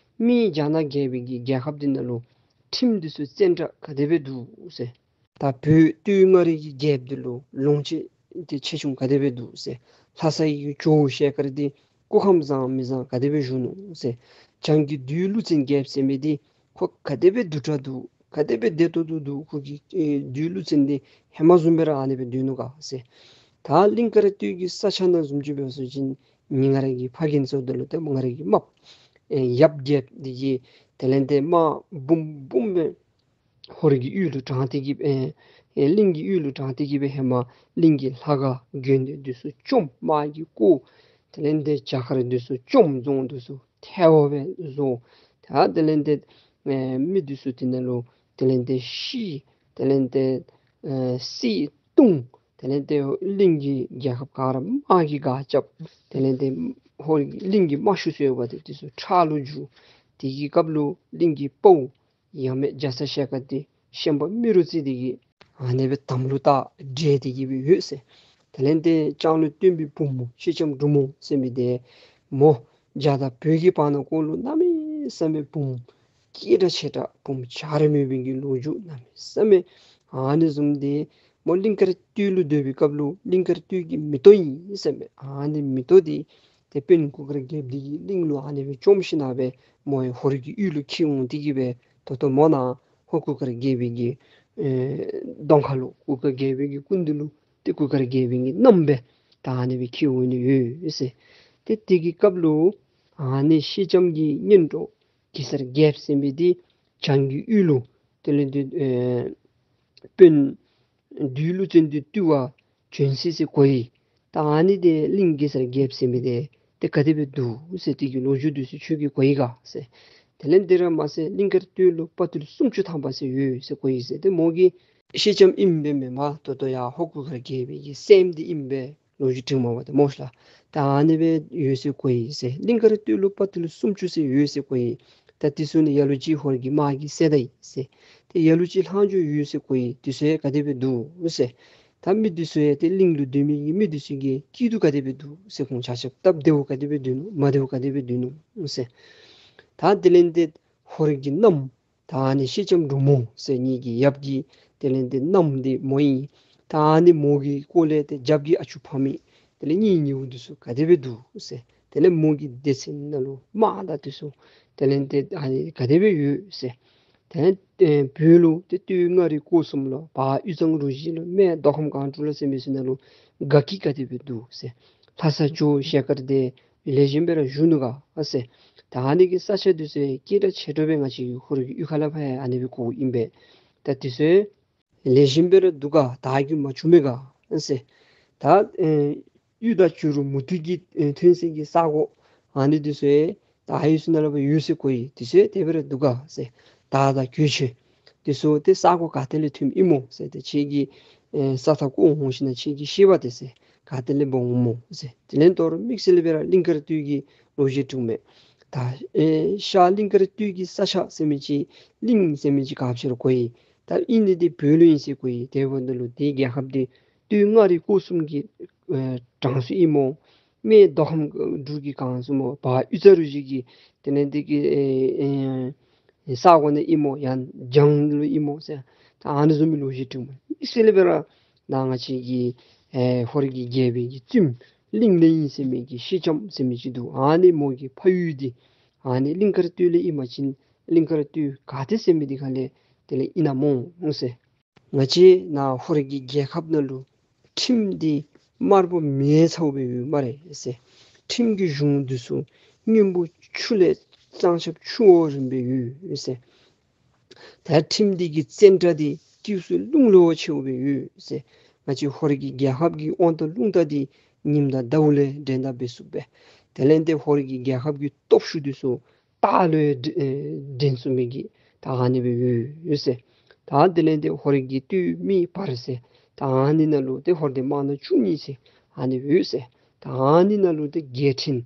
མི་རྒྱ་ནག་རྒྱལ་པོའི་གི་རྒྱལ་ཁབ་འདི་ནང་ལུ་ཁྲིམས་འདི་ཚུ་བཙན་དྲག་ག་དེ་སྦེ་འདུག་ཟེར། ད་བོད་སྟོད་མངའ་རིས་ཀྱི་རྒྱལཔོ་འདི་ལུ་ལོངས་སྤྱོད་དེ་ཆེ་ཆུང་ག་དེ་སྦེ་འདུག་ཟེར། ལྷ་ས་གི་ཇོ་བོ་ཤེལ་དཀར་འདི་སྐུ་ཁམས་བཟང་མི་བཟང་ག་དེ་སྦེ་བཞུགས་ནུག་ཟེར། བྱང་གི་བདུད་ཀླུ་བཙན་རྒྱལཔོ་ཟེར་མི་འདི་ཁོ་ག་དེ་སྦེ་དུད་འགྲོ་འདུག། ག་དེ་སྦེ་བདེ་ཏོག་ཏོ་འདུག། ཁོ་གི་ཨེ་བདུད་ཀླུ་བཙན་འདི་ཧེ་མ་བཟུམ་སྦེ་ར་ཨ་ནི་སྦེ་སྡོད་ནུག་ག་ཟེར། ད་གླིང་དཀར་སྟོད་ཀྱི་ས་ཆ་ནང་བཟུམ་ཅིག་འབད་བ་ཅིན་ནི་ང་ར་གི་ཕ་རྒན་ཚུ་དང་ལུ་ཏེ་ང་ར་གི་རྨགཔ་ཨེ་ཡབ་རྒྱལཔོ་འདི་གིས་དེ་ལས་ཏེ་དམག་འབུམ་འབུམ་སྦེ་ཧོར་གྱི་ཡུལ་ལུ་དྲངས་ཏེ་གི་ཨེ་ཨེ་གླིང་གི་ཡུལ་ལུ་དྲངས་ཏེ་གི་སྦེ་ཧེ་མ་གླིང་གི་ལྷ་ཁང་དགོན་སྡེ་འདི་ཚུ་བཅོམ། དམག་གིས་བསྐོར། དེ་ལས་ཏེ་བྱ་མཁར་འདི་ཚུ་བཅོམ། རྫོང་འདི་ཚུ་ཐལཝ་སྦེ་བཟོ། ད་དེ་ལས་ཏེ་ཨེ་མི་འདི་ཚུ་དེ་ནང་ལུ་དེ་ལས་ཏེ་ཤི། དེ་ལས་ཏེ་ཨེ་བསད་བརྡུང་། དེ་ལས་ཏེ་གླིང་གི་རྒྱལ་ཁབ་ག་ར་དམག་གིས་བཀག་རྐྱབ། དེ་ལས་ཏེ་ཧོར་གླིང་གི་དམག་ཤུགས་ཚུ་ཡོདཔ་འདི་ཚུ་ཁྲག་ལུ་བསྒྱུར། དེ་གི་སྐབས་ལུ་གླིང་གི་དཔའ་བོ་ཡབ་མེས་རྒྱ་ཚ་ཞལ་དཀར་འདི་ཤན་པ་རྨེ་རུ་རྩེ་འདི་གིས་ཨ་ནི་སྦེ་དམ་ལུ་བཏགས་བསྒྲལ་ཏེ་གི་སྦེ་ཡོད་ཟེར། དེ་ལས་ཏེ་ལྕང་ལོ་སྟོན་པའི་བུ་མོ་ཤེལ་ལྕམ་འབྲུག་མོ་ཟེར་མི་འདི་མོ་རྒྱ་དང་བོད་ཀྱི་བར་ན་ཀོ་ལུ་གནམ་མེད་ས་མེད་བུམོ་སྐད་གྲགས་ཆེ་དྲགས་བུམོ་འཇའ་རིསམོ་ཡོད་པའི་གི་ལོ་རྒྱུས་གནམ་མེད་ས་མེད་ཨ་ནི་བཟུམ་འདི་མོ་གླིང་དཀར་སྟོད་ལུ་སྡོད་པའི་སྐབས་ལུ་གླིང་དཀར་སྟོད་ཀྱི་མེ་ཏོག་ཨིན་ཟེར་མས། ཨ་ནི་མེ་ཏོག་འདི་ཏེ་དཔོན་གུར་དཀར་རྒྱལཔོ་འདི་གིས་གླིང་ལུ་ཨ་ནི་སྦེ་བཅོམ་ཞིནམ་སྦེ་མོ་ཡང་ཧོར་གྱི་ཡུལ་ལུ་འཁྱིད་འོང་སྟེ་གི་སྦེ་ད་ལྟོ་མོ་ནཱ་ཧོར་གུར་དཀར་རྒྱལ་པོའི་གི་ཨེ་གདོང་ཁ་ལུ་གུར་དཀར་རྒྱལ་པོའི་གི་སྐུ་མདུན་ལུ་ཏེ་གུར་དཀར་རྒྱལ་པོའི་གི་མནའམ་སྦེ་ད་ཨ་ནི་སྦེ་འཁྱིད་འོང་ནི་ཡོད་ཟེར། ཏེ་དེ་གི་སྐབས་ལུ་ཨ་ནི་ཤེལ་ལྕམ་གྱི་གཉེན་གྲོགས་གེ་སར་རྒྱལཔོ་ཟེར་མི་འདི་བྱང་གི་ཡུལ་ལུ་དེ་ལས་ཏེ་ཨེ་དཔོན་བདུད་ཀླུ་བཙན་འདི་བཏུལ་བར་བྱོན་ཅི་ཟེར་གོ་ཡི། ད་ཨ་ནི་འདི་གླིང་གེ་སར་རྒྱལཔོ་ཟེར་མི་འདི་ཏེ་ག་དེ་སྦེ་འདུག་ཟེར་དེ་གི་ལོ་རྒྱུས་འདི་ཚུ་ཁྱོད་ཀྱིས་གོ་ཡི་ག་ཟེར། དེ་ལས་འདི་ར་མ་ཚད་གླིང་དཀར་སྟོད་ལུ་དཔའ་ཐུལ་སུམ་ཅུ་ཐམ་པ་ཟེར་ཡོད་ཟེར་གོ་ཡི་ཟེར། ཏེ་མོ་གིས་ཤེལ་ལྕམ་ཨིནམ་སྦེ་མེན་པར་ད་ལྟོ་ཡར་ཧོར་གུར་དཀར་རྒྱལ་པོའི་གི་སྲསམོ་འདི་ཨིནམ་སྦེ་ལོ་རྒྱུས་འབྲིཝ་མས་པ་ཏེ་མོ་ཤ་ལགས། ད་ཨ་ནི་སྦེ་ཡོད་ཟེར་གོ་ཡི་ཟེར། གླིང་དཀར་སྟོད་ལུ་དཔའ་ཐུལ་སུམ་ཅུ་ཟེར་ཡོད་ཟེར་གོ་ཡི། ད་དེ་ཚུ་ནི་ལ་ལུ་ཅིག་ཧོར་གྱི་དམག་གིས་བསད་ད་ཡི་ཟེར། ཏེ་ལ་ལུ་ཅིག་ལྷག་འཕྲོ་ཡོད་ཟེར་གོ་ཡི། དེ་ཚུ་ཡང་ག་དེ་སྦེ་འདུག་ཟེར། ད་མི་དེ་ཚུ་ཡང་ཏེ་གླིང་ལུ་སྡོད་མི་གི་མི་དེ་ཚུ་གི་སྐྱིད་སྡུག་ག་དེ་སྦེ་འདུག་ཟེར། ཁོང་ཆ་ཁྱབ་སྟབས་བདེཝ་ག་དེ་སྦེ་སྡོད་ནུག། མ་བདེཝ་ག་དེ་སྦེ་སྡོད་ནུག་ཟེར། ད་དེ་ལས་ཏེ་ཧོར་གྱི་མནའམ་ད་ཨ་ནི་ཤེལ་ལྕམ་འབྲུག་མོ་ཟེར་ངེ་གི་ཡབ་ཀྱི་དེ་ལས་ཏེ་མནའམ་འདི་མོ་ཨིན། ད་ཨ་ནི་མོ་གི་སྐོར་ལས་ཏེ་རྒྱབ་ཀྱི་ཨ་ཅུ་ཕ་མེས་དེ་ལས་གཉེན་ཉེཝ་འདི་ཚུ་ག་དེ་སྦེ་འདུག་ཟེར། དེ་ལས་མོ་གི་སྡེ་ཚན་ནང་ལུ་དམག་དང་འདི་ཚུ་དེ་ལས་ཏེ་ཨ་ནི་ག་དེ་སྦེ་ཡོད་ཟེར། དེ་ལས་ཏེ་བོད་ལུ་ཏེ་སྟོད་མངའ་རིས་སྐོར་གསུམ་ལུ་བར་དབུས་གཙང་རུ་བཞི་ལུ་སྨད་མདོ་ཁམས་སྒང་དྲུག་ལ་ཟེར་མི་ཚུ་ནང་ལུ་དགའ་སྐྱིད་ག་དེ་སྦེ་འདུག་ཟེར། ལྷ་ས་ཇོ་བོ་ཤེལ་དཀར་འདི་ལེགས་ཤོམ་སྦེ་ར་བཞུགས་ནུག་ག་ཟེར། ད་ཨ་ནི་གི་ས་ཆ་འདི་ཚུ་སྐད་གྲགས་ཆེ་དྲགས་སྦེ་ང་བཅས་ཀྱི་ཧོར་གྱི་གཡུས་ཁ་ལས་ཕར་ཡང་ཨ་ནི་སྦེ་གོཝ་ཨིན་པས། ད་འདི་ཚུ་ལེགས་ཤོམ་སྦེ་ར་འདུག་ག། དར་རྒུད་མ་བྱུང་མས་ག་ཟེར། ད་ཨེ་གཡུ་དང་བྱུ་རུ་མུ་ཏིག་གི་ཨེ་ཐོན་སའི་གི་ས་གོ་ཨ་ནི་འདི་ཚུ་ཡང་ད་ཡུལ་ཚུ་ནང་ལུ་ཡོད་ཟེར་གོ་ཡི། འདི་ཚུ་ཡང་དེ་སྦེ་ར་འདུག་ག་ཟེར། དར་དང་གོས་ཆེན་འདི་ཚུ་ཏེ་ས་གོ་ག་ཏེ་ལས་ཐོནམ་ཨིན་མོ་ཟེར། ཏེ་ཁྱེད་ཀྱི་ཨེ་ས་མཐའ་བསྐོར་འོང་ཞིནམ་ལས་ཁྱེད་ཀྱིས་ཤེས་པ་ཏེ་ཟེར། ག་ཏེ་ལས་འབག་འོང་མོ་ཟེར། དེ་ལས་དོ་རུང་དམིགས་བསལ་སྦེ་ར་གླིང་དཀར་སྟོད་ཀྱི་ལོ་རྒྱུས་འབྲིཝ་མས། ད་ཨེ་ཤར་གླིང་དཀར་སྟོད་ཀྱི་ས་ཆ་ཟེར་མི་ཅིག་གླིང་ཟེར་མི་ཅིག་ག་ཅི་ར་གོ་ཡི། ད་ཨིན་ནི་འདི་བོད་ལུ་ཨིན་ཟེར་གོ་ཡི། དེ་འབདཝ་ད་ལུ་འདི་རྒྱལ་ཁབ་འདི་སྟོད་མངའ་རིས་སྐོར་གསུམ་གྱི་ཨེ་གྲངས་སུ་ཨིན་མོ། སྨད་མདོ་ཁམས་འབྲུག་གི་གངས་སུ་མོ། བར་དབུས་གཙང་རུ་བཞི་གི་དེ་ལས་འདི་གི་ཨེ་ཨེ་ས་གོ་ནང་ཨིན་མོ། ཡང་བྱང་ལུ་ཨིན་མོ་ཟེར། ད་ཨ་ནི་བཟུམ་མའི་ལོ་རྒྱུས་འབྲིཝ་མས། དམིགས་བསལ་སྦེ་ར་ནཱ་ང་བཅས་ཀྱི་ཨེ་ཧོར་གྱི་རྒྱལ་པོའི་གི་བཙུནམོ་གླིང་ལས་ཨིན་ཟེར་མི་གི་ཤེལ་ལྕམ་ཟེར་མི་ཅིག་འདུག། ཨ་ནི་མོ་གི་ཕ་ཡུལ་འདི་ཨ་ནི་གླིང་དཀར་སྟོད་ལས་ཨིན་པ་ཅིན་གླིང་དཀར་སྟོད་ག་ཏེ་ཟེར་མི་འདི་ཁ་ལས་དེ་ལས་ཨིན་ན་མོ་ཟེར། ང་བཅས་ནཱ་ཧོར་གྱི་རྒྱལ་ཁབ་ནང་ལུ་ཁྲིམས་འདི་དམར་པོ་མེ་ཚ་བོ་སྦེ་ཡོད་སྨ་རེ་ཟེར། ཁྲིམས་ཀྱི་གཞུང་འདི་ཚུ་སྔོན་པོ་ཆུ་ལས་གཙང་ཆབ་ཆུ་བོ་རིམ་པས་ཡོད་ཟེར། ད་ཁྲིམས་འདི་གི་བཙན་དྲག་འདི་སྐྱེས་སུ་རླུང་ལུ་ཆེཝ་སྦེ་ཡོད་ཟེར། ང་བཅས་ཧོར་གྱི་རྒྱལ་ཁབ་ཀྱི་དབང་ཐང་རླུང་རྟ་འདི་ཉིམ་དང་ཟླཝ་ལས་འགྲན་ཟླ་འབད་ཚུགས་པས། དེ་ལས་ཏེ་ཧོར་གྱི་རྒྱལ་ཁབ་ཀྱི་སྟོབས་ཤུགས་འདི་ཚུ་སྟག་ལུ་ཡང་འགྲན་ཚུགས་མི་གི་ད་ཨ་ནི་སྦེ་ཡོད་ཟེར། ད་དེ་ལས་ཏེ་ཧོར་གྱི་སྟོད་སྨད་བར་ཟེར་ད་ཨ་ནི་ནང་ལུ་ཏེ་ཧོར་སྡེ་དམག་སྣ་བཅུ་གཉིས་ཟེར་ཨ་ནི་སྦེ་ཡོད་ཟེར། ད་ ད་ཨ་ནི་ནང་ལུ་ཏེ་རྒྱལ་ཕྲན་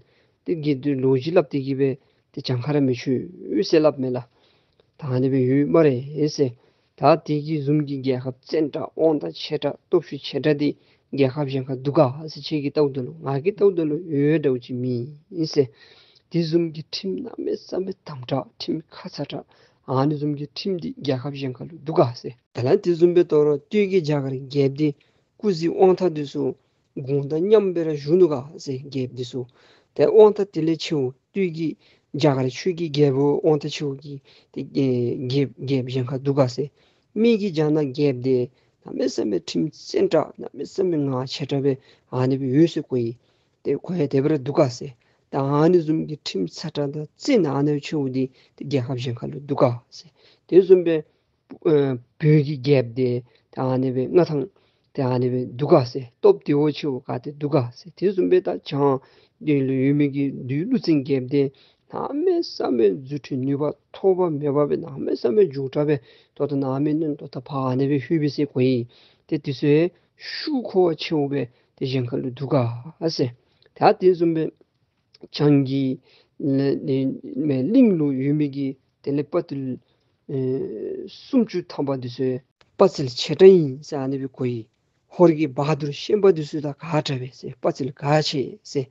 ཏེ་རྒྱལཔོ་འདི་ལོ་རྒྱུས་སླབ་སྟེ་གི་སྦེ་ཏེ་གྱངས་ཁ་ར་མི་ཆོད་ཟེར་སླབ་མས་ལགས། ད་ཨ་ནི་སྦེ་ཡོད་སྨ་རེ་ཟེར། ད་དེ་གི་བཟུམ་གྱི་རྒྱལ་ཁབ་བཙན་དྲགས་དབང་ཐང་ཆེ་དྲགས་སྟོབས་ཤུགས་ཆེ་དྲགས་འདི་རྒྱལ་ཁབ་གཞན་ཁར་འདུག་ག་ཟེར། ཁྱེད་ཀྱིས་བལྟཝ་ད་ལུ། ང་གིས་བལྟཝ་ད་ལུ་ཡོད་འདྲཝ་ཅིག་མེད་ཟེར། དེ་བཟུམ་གྱི་ཁྲིམས་གནམ་མེད་ས་མེད་དམ་དྲགས་ཁྲིམས་ཁ་ཚ་དྲགས་ཨ་ནི་བཟུམ་གྱི་ཁྲིམས་འདི་རྒྱལ་ཁབ་གཞན་ཁར་ལུ་འདུག་ག་ཟེར། དེ་ལས་དེ་བཟུམ་སྦེ་ད་རུང་སྟོད་ཀྱི་རྒྱ་གར་རྒྱལཔོ་འདི་སྐུ་གཟི་དབང་ཐང་འདི་ཚུ་དགུང་དང་མཉམ་སྦེ་ར་བཞུགས་ནུག་ག་ཟེར། རྒྱལཔོ་འདི་ཚུ་ཏེ་དབང་ཐང་དེ་ལས་ཆེཝ་སྟོད་ཀྱི་རྒྱ་གར་ཆོས་ཀྱི་རྒྱལ་པོ་དབང་ཐང་ཆེཝ་གི་ཏེ་རྒྱལཔོ་རྒྱལཔོ་གཞན་ཁར་འདུག་ག་ཟེར། སྨད་ཀྱི་རྒྱ་ནག་རྒྱལཔོ་འདི་གནམ་མེད་ས་མེད་ཁྲིམས་བཙན་དྲགས་གནམ་མེད་ས་མེད་ངར་ཆེ་དྲགས་སྦེ་ཨ་ནི་སྦེ་ཡོད་ཟེར་གོ་ཡི། ཏེ་ཁོ་ཡང་དེ་སྦེ་ར་འདུག་ག་ཟེར། ད་ཨ་ནི་བཟུམ་གྱི་ཁྲིམས་ཚ་དྲགས་དང་བཙན་ཨ་ནི་ཆེཝ་འདི་ཏེ་རྒྱལ་ཁབ་གཞན་ཁར་ལུ་འདུག་ག་ཟེར། དེ་བཟུམ་སྦེ་ཨ་བོད་ཀྱི་རྒྱལཔོ་འདི་ད་ཨ་ནི་སྦེ་མངའ་ཐང་ཏེ་ཨ་ནི་སྦེ་འདུག་ག་ཟེར། སྟོབས་བདེ་བོ་ཆེ་བོ་ག་ཏེ་འདུག་ག་ཟེར། དེ་བཟུམ་སྦེ་ད་བྱང་འདི་ལུ་ཡོད་མི་གི་བདུད་ཀླུ་བཙན་རྒྱལཔོ་འདི་གནམ་མེད་ས་མེད་རྫུ་འཕྲུལ་ནུས་པ་ཐོགས་པ་མེད་པ་སྦེ་གནམ་མེད་ས་མེད་མགྱོགས་དྲགས་སྦེ་ད་ལྟོ་གནམ་མེད་ས་མེད་ད་ལྟོ་ཕར་ཨ་ནི་སྦེ་ལྷོད་པས་ཟེར་གོ་ཡི། ཏེ་དེ་ཚུ་ཡང་ཤུགས་ཁོ་ཆེ་བོ་སྦེ་ཏེ་གཞན་ཁར་ལུ་འདུག་ག་ཟེར། ད་དེ་བཟུམ་སྦེ་བྱང་གི་ལ་ལ་གླིང་ལུ་ཡོད་མི་གི་དེ་ལས་དཔའ་བརྟུལ་ཨེ་སུམ་ཅུ་ཐམ་པ་འདི་ཚུ་དཔའ་རྩལ་ཆེ་དྲགས་ཨིན་ཟེར་ཨ་ནི་སྦེ་གོ་ཡི། ཧོར་གྱི་བ་དུར་ཤན་པ་འདི་ཚུ་དང་ག་དྲག་པས་ཟེར། དཔའ་རྩལ་ག་ཆེ་ཟེར།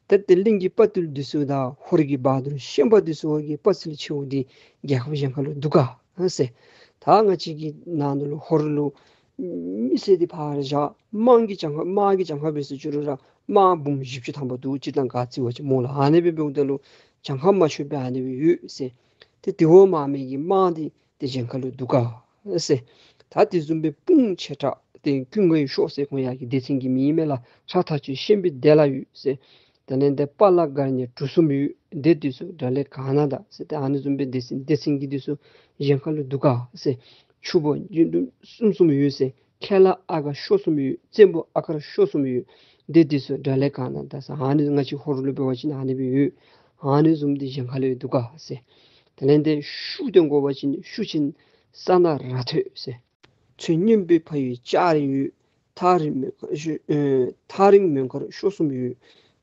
ད་དེ་གླིང་གི་དཔའ་བརྟུལ་འདི་ཚུ་དང་ཧོར་གྱི་བ་དུར་ཤན་པ་འདི་ཚུ་ཧོར་གྱི་དཔའ་རྩལ་ཆེ་བོ་འདི་རྒྱལ་ཁབ་གཞན་ཁར་ལུ་འདུག་ག་ཟེར། ད་ང་བཅས་ཀྱི་ནང་ན་ལུ་ཧོར་ལུ་མི་སེར་འདི་ཕར་བཞག་དམག་གི་གྱངས་ཁ་དམག་གི་གྱངས་ཁ་འབད་ཟེར་ཅི་རུང་ར་དམག་འབུམ་བཞི་བཅུ་ཐམ་པ་འདུག་ཅིག་དང་ག་རྩིས་པ་ཅིན་སྨོ་ལགས། ཨ་ནི་སྦེ་འབདཝ་ད་ལུ་གྱངས་ཁ་མ་ཆོདཔ་སྦེ་ཨ་ནི་སྦེ་ཡོད་ཟེར། ཏེ་དེ་འོག་མ་མི་གི་དམག་འདི་ཏེ་གཞན་ཁར་ལུ་འདུག་ག་ཟེར། ད་དེ་བཟུམ་སྦེ་དཔུང་ཆེ་དྲགས་ཏེ་ཀུན་དགའ་བའི་ཤོག་ཟེར་ཁོང་ཡར་གྱི་སྡེ་ཚན་གྱི་མིང་ཨིན་མས་ལགས། ཁྲག་མཐའ་ཆོད་ཤན་པའི་སྡེ་ལ་ཡོད་ཟེར། དེ་ལས་ཏེ་དཔའ་ལ་སྒར་ཉེ་གྲུ་གསུམ་ཡོད། སྡེ་འདི་ཚུ་དགྲ་ལས་གང་ན་དང་ཟེར། ཏེ་ཨ་ནི་བཟུམ་སྦེ་སྡེ་ཚན་སྡེ་ཚན་གྱི་འདི་ཚུ་གཞན་ཁར་ལུ་འདུག་ག་ཟེར། ཕྱུག་པོ་རྒྱུ་འབྲུམ་གསུམ་གསུམ་ཡོད་ཟེར། ཁལ་ཨ་ག་ཤོག་གསུམ་ཡོད། བཙན་པོ་ཨ་གར་ཤོག་གསུམ་ཡོད། སྡེ་འདི་ཚུ་དགྲ་ལས་གང་ན་དང་ཟེར། ཨ་ནི་ང་བཅས་ཧོར་ལུ་འབད་བ་ཅིན་ཨ་ནི་སྦེ་ཡོད། ཨ་ནི་བཟུམ་འདི་གཞན་ཁར་ལུ་འདུག་ག་ཟེར། དེ་ལས་ཏེ་ཤུགས་སྟོན་དགོ་པ་ཅིན་ཤུགས་ཅན་ས་ན་ར་ཐོད་ཟེར། ཚུལ་སྙན་པའི་ཕ་ཡུལ་ལྕགས་རི་ཡོད། ཐག་རིང་མོན་ཁར་ཤོ་ཨེ་ཐག་རིང་མོན་ཁར་ཤོག་གསུམ་ཡོད།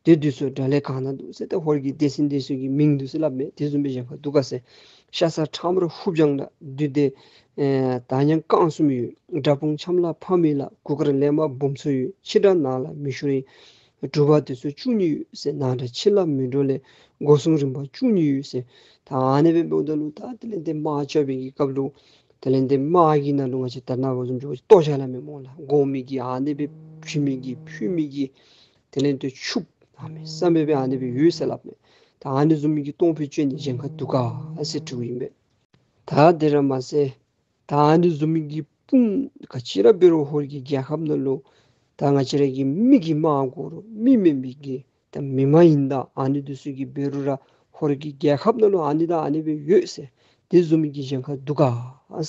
སྡེ་འདི་ཚུ་དགྲ་ལས་གང་ན་འདུག་ཟེར། ཏེ་ཧོར་གྱི་སྡེ་ཚན་འདི་ཚུ་གི་མིང་འདི་ཚུ་སླབ་མས། དེ་བཟུམ་སྦེ་གཞན་ཁར་འདུག་ག་ཟེར། ཤ་ཟ་ཁྲམ་ར་ཧུབ་ལྗང་ལ་བདུད་སྡེ་ཨེ་དར་ཉམས་རྐང་གསུམ་ཡོད། དགྲ་དཔུང་འཆམ་ལ་ཕ་མེས་ལ། གུར་དཀར་ལས་མར་འབུམ་ཚོ་ཡོད། ཕྱི་དགྲ་ནང་ལ་མི་ཤོར་ཡི། གྲུ་པ་འདི་ཚུ་བཅུ་གཉིས་ཡོད་ཟེར། ནང་དགྲ་ཕྱི་ལ་མི་འགྲོ་ལས། སྒོ་སྲུང་རིམ་པ་བཅུ་གཉིས་ཡོད་ཟེར། ད་ཨ་ནི་སྦེ་འབདཝ་ད་ལུ་ད་དེ་ལས་ཏེ་དམག་རྐྱབ་པའི་གི་སྐབས་ལུ་དེ་ལས་ཏེ་དམག་གི་ནང་ལུ་ང་བཅས་ད་ནཱ་བཟུམ་ཅིག་ལྟོ་བྱ་སླབ་མས་སྨོ་ལགས། དགོ་མི་གི་ཨ་ནི་སྦེ་བྱིན་མི་གི་ཕུལ་མི་གི་དེ་ལས་ཏེ་ཕྱུགཔོ་གནམ་མེད་ས་མེད་སྦེ་ཨ་ནི་སྦེ་ཡོད་ཟེར་སླབ་མས། ད་ཨ་ནི་བཟུམ་མའི་གི་གཏོང་ཕོད་ཅན་འདི་གཞན་ཁར་འདུག་ག་ཟེར་དྲིཝ་ཨིན་པས། ད་དེ་ར་མ་ཚད་ད་ཨ་ནི་བཟུམ་མའི་གི་དཔུང་ག་ཅི་ར་འབད་རུང་ཧོར་གྱི་རྒྱལ་ཁབ་ནང་ལུ་ད་ང་བཅས་ར་གི་མི་གིས་དམག་དགོ་རུང་མི་མེན་པའི་གི་ད་མི་མ་ཡིན་ད་ཨ་ནི་འདི་ཚུ་གིས་འབད་རུང་ར་ཧོར་གྱི་རྒྱལ་ཁབ་ནང་ལུ་ཨ་ནི་ད་ཨ་ནི་སྦེ་ཡོད་ཟེར། དེ་བཟུམ་མའི་གི་གཞན་ཁར་འདུག་ག་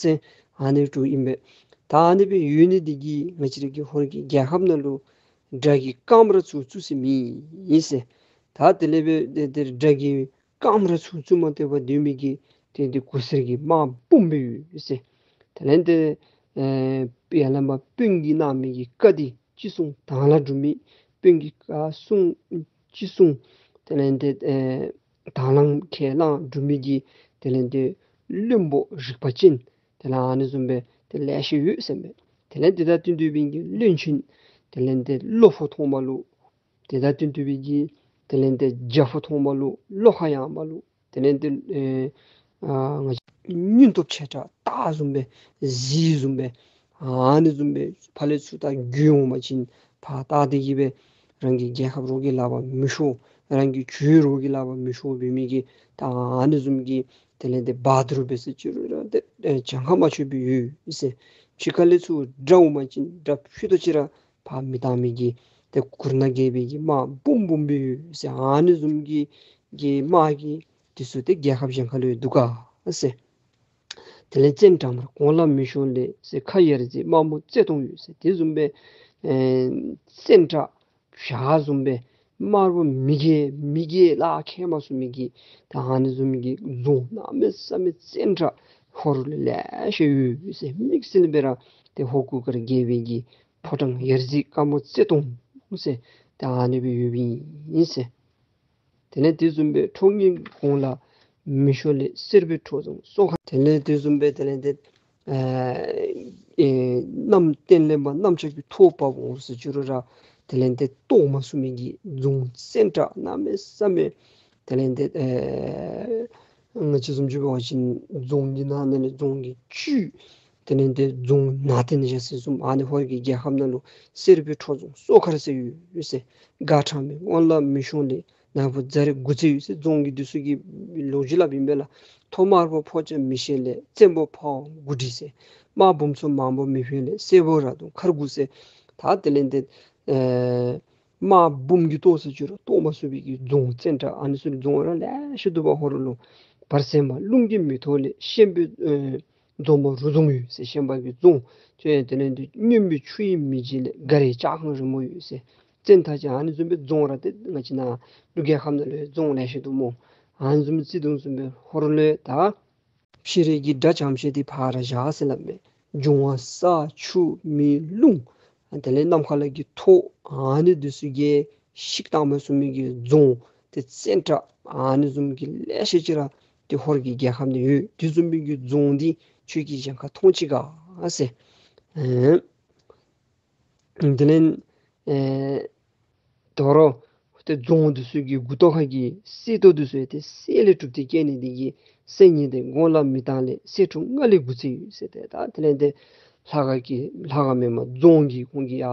ཟེར་ཨ་ནི་དྲིཝ་ཨིན་པས། ད་ཨ་ནི་སྦེ་ཡོད་ནི་འདི་གིས་ང་བཅས་ར་གི་ཧོར་གྱི་རྒྱལ་ཁབ་ནང་ལུ་དགྲ་གིས་རྐངམ་ར་ཚུར་བཙུགས་ས་མེད་ཟེར། ད་དེ་ལས་སྦེ་དེ་དེ་དགྲ་གིས་རྐངམ་ར་ཚུར་བཙུགས་མ་སྟེར་བར་སྡོད་མི་གི་དེ་དེ་གུར་སེར་གྱི་དམག་འབུམ་སྦེ་ཡོད་ཟེར། དེ་ལས་ཏེ་ཨེ་ཡར་ལས་མར་དཔོན་གྱིས་གནང་མི་གི་བཀའ་འདི་ཅི་གསུང་དྭངས་ལ་སྒྲུབ་མི། དཔོན་གྱིས་བཀའ་གསུང་ཅི་གསུང་དེ་ལས་ཏེ་ཨེ་དྭངས་ལ་ཁས་བླངས་སྒྲུབ་མི་གི་དེ་ལས་ཏེ་བློན་པོ་རིག་པ་ཅན་དེ་ལས་ཨ་ནི་བཟུམ་སྦེ་ཏེ་ལེ་ཤ་ཡོད་ཟེར་མས། དེ་ལས་ཏེ་ད་དེ་འདུས་པའི་གི་བློན་ཆེན་དེ་ལས་ཏེ་བློ་ཕུགས་ཐོག་མ་ལུ་ཏེ་ད་དེ་འདུས་པའི་གི་དེ་ལས་ཏེ་རྒྱ་ཕུགས་ཐོག་མ་ལུ་བློ་ཁ་ཡངས་པ་ལུ་དེ་ལས་ཏེ་ཨེ་ཨ་ང་བཅས་སྙིང་སྟོབས་ཆེ་དྲགས་སྟག་བཟུམ་སྦེ་གཟིག་བཟུམ་སྦེ་ཨ་ནི་བཟུམ་སྦེ་ཕར་ལས་ཚུར་ད་རྒྱུག་འོང་པ་ཅིན་ཕར་བལྟ་སྟེ་གི་སྦེ་རང་གི་རྒྱལ་ཁབ་རོགས་ཀྱི་ལག་པར་མི་ཤོར། རང་གི་ཇོ་རོགས་ཀྱི་ལག་པར་མི་ཤོར་བའི་མི་གི་ད་ཨ་ནི་བཟུམ་གྱི་དེ་ལས་ཏེ་བ་དུར་འབད་ཟེར་ཅི་རུང་ར་ཏེ་ཨེ་གྱངས་ཁ་མ་ཆོདཔ་སྦེ་ཡོད་ཟེར། ཕྱི་ཁ་ལས་ཚུར་དགྲ་འོང་པ་ཅིན་དགྲ་ཕུད་རྡོག་ཅིག་ར་ཕར་མི་བཏང་མི་གི་ཏེ་གུར་ནག་རྒྱལ་པོའི་གི་དམག་འབུམ་འབུམ་སྦེ་ཡོད་ཟེར། ཨ་ནི་བཟུམ་གྱི་གི་དམག་གི་འདི་ཚུ་ཏེ་རྒྱལ་ཁབ་གཞན་ཁ་ལུ་ཡང་འདུག་ག་ཟེར། དེ་ལས་བཙན་དྲགས་མར་གོང་ལ་མི་ཤོང་ལས་ཟེར། ཁ་ཡར་རྫི་དམར་མོ་རྩེ་སྟོང་ཡོད་ཟེར། དེ་བཟུམ་སྦེ་ཨེ་བཙན་དྲགས་བྱག་བཟུམ་སྦེ་དམར་པོ་མི་རྒྱལ་མི་རྒྱལ་ལ་ཁྱད་མ་སོང་མི་གི་ད་ཨ་ནི་བཟུམ་གྱི་རྫོང་གནམ་མེད་ས་མེད་བཙན་དྲགས་ཧོར་ལུ་ལེ་ཤ་ཡོད་ཟེར། དམིགས་བསལ་སྦེ་ར་ཏེ་ཧོར་གུར་དཀར་རྒྱལ་པོའི་གི་ཕོ་བྲང་ཡར་རྫི་དཀར་མོ་རྩེ་སྟོང་ཟེར། ད་ཨ་ནི་སྦེ་ཡོདཔ་ཨིན་ཟེར། དེ་ལས་དེ་བཟུམ་སྦེ་ཁྲོ་གཉེར་གོང་ལ་མི་ཤོར་ལས། སེར་པོའི་ཁྲོ་རྫོང་སོ་ཁར། དེ་ལས་དེ་བཟུམ་སྦེ་དེ་ལས་དེ་ཨ་ཨེ་གནམ་སྟེང་ལས་མར་གནམ་ལྕགས་ཀྱི་ཐོག་བབས་འོང་ཟེར་ཅི་རུང་ར་དེ་ལས་དེ་གཏོར་མ་ཚུགས་མི་གི་རྫོང་བཙན་དྲགས་གནམ་མེད་ས་མེད་དེ་ལས་དེ་ཨེ་ང་བཅས་བཟུམ་ཅིག་འབད་བ་ཅིན་རྫོང་གི་ནང་ན་ལས་རྫོང་གི་བཅུད་དེ་ལས་དེ་རྫོང་ནང་རྟེན་བཞག་ཟེར་བཟུམ་ཨ་ནི་ཧོར་གྱི་རྒྱལ་ཁབ་ནང་ལུ་སེར་པོའི་ཁྲོ་རྫོང་སོ་ཁར་ཟེར་ཡོད་ཟེར། སྒ་ཁྲ་མེད་སྔོན་ལ་མི་ཤོང་ལས། ནག་པོ་རྫ་རི་དགུ་ཙེ་ཡོད་ཟེར། རྫོང་གི་འདི་ཚུ་གི་ལོ་རྒྱུས་སླབ་ཨིན་པས་ལགས། ཐོག་དམར་པོ་ཕོ་རྐྱང་མི་ཤེས་ལས། བཙན་པོ་ཕ་བོང་དགུ་སྒྲིལ་ཟེར། དམག་འབུམ་ཚོགས་མང་པོ་མི་ཕན་ལས། སེར་པོ་ར་དུང་མཁར་དགུ་ཟེར། ད་དེ་ལས་དེ་ཨེ་དམག་འབུམ་གྱིས་གཏོར་ཟེར་ཅི་རུང་གཏོར་མ་ཚུགས་པའི་གི་རྫོང་བཙན་དྲགས་ཨ་ནི་ཚུ་རྫོང་ར་ལེ་ཤ་འདུག་པ་ཧོར་ལུ། བར་སེང་མ་རླུང་གིས་མི་ཐོགས་ལས། ཤན་པའི་ཨེ་རྫོང་མ་རུ་རྫོང་ཡོད་ཟེར། ཤན་པ་གི་རྫོང་ཁྱོད་དེ་ལས་དེ་སྨྱོན་པའི་ཆུ་ཡིས་མི་འཇིག་ལས། སྒ་རའི་ལྕགས་ཁང་རི་མོ་ཡོད་ཟེར། བཙན་ཐ་ཅི་ཨ་ནི་བཟུམ་སྦེ་རྫོང་ར་དེ་ང་བཅས་ནཱ་ཀླུ་རྒྱལ་ཁབ་ནང་ལུ་རྫོང་ལེ་ཤ་འདུག་སྨོ། ཨ་ནི་བཟུམ་བརྩི་དུང་བཟུམ་སྦེ་ཧོར་ལུ་ད་ཕྱི་རོལ་གྱི་དགྲ་ཙམ་ཅིག་དེ་ཕར་བཞག་ཟེར་སླབ་མས། འབྱུང་བ་ས་ཆུ་མེ་རླུང་དེ་ལས་ནམ་མཁའ་ལ་གི་ཐོག་ཨ་ནི་འདི་ཚུ་གིས་བཤིག་བཏང་མ་ཚུགས་མི་གི་རྫོང་དེ་བཙན་དྲགས་ཨ་ནི་བཟུམ་གྱི་ལེ་ཤ་ཅིག་ར་དེ་ཧོར་གྱི་རྒྱལ་ཁབ་ནང་ཡོད། དེ་བཟུམ་མའི་གི་རྫོང་འདི་ཁྱོད་ཀྱིས་གཞན་ཁར་མཐོང་ཅི་ག་ཟེར། ཨེ་དེ་ལས་ཨེ་དོ་རུང་ཏེ་རྫོང་འདི་ཚུ་གི་མགུ་ཏོ་ཁ་གི་གསེར་ཏོག་འདི་ཚུ་ཏེ་གསེར་ལས་གྲུབ་སྟེ་སྐྱེས་ནི་འདི་གིས་གསེར་ཉིད་དེ་གོང་ལ་མི་བཏང་ལས། གསེར་ཕྲུག་ལྔ་ལས་དགུ་ཚེ་ཡོད་ཟེར། ཏེ་ད་དེ་ལས་ཏེ་ལྷ་ཁང་གི་ལྷ་ཁང་མེན་པར་རྫོང་གི་ཁོང་གི་ཡ་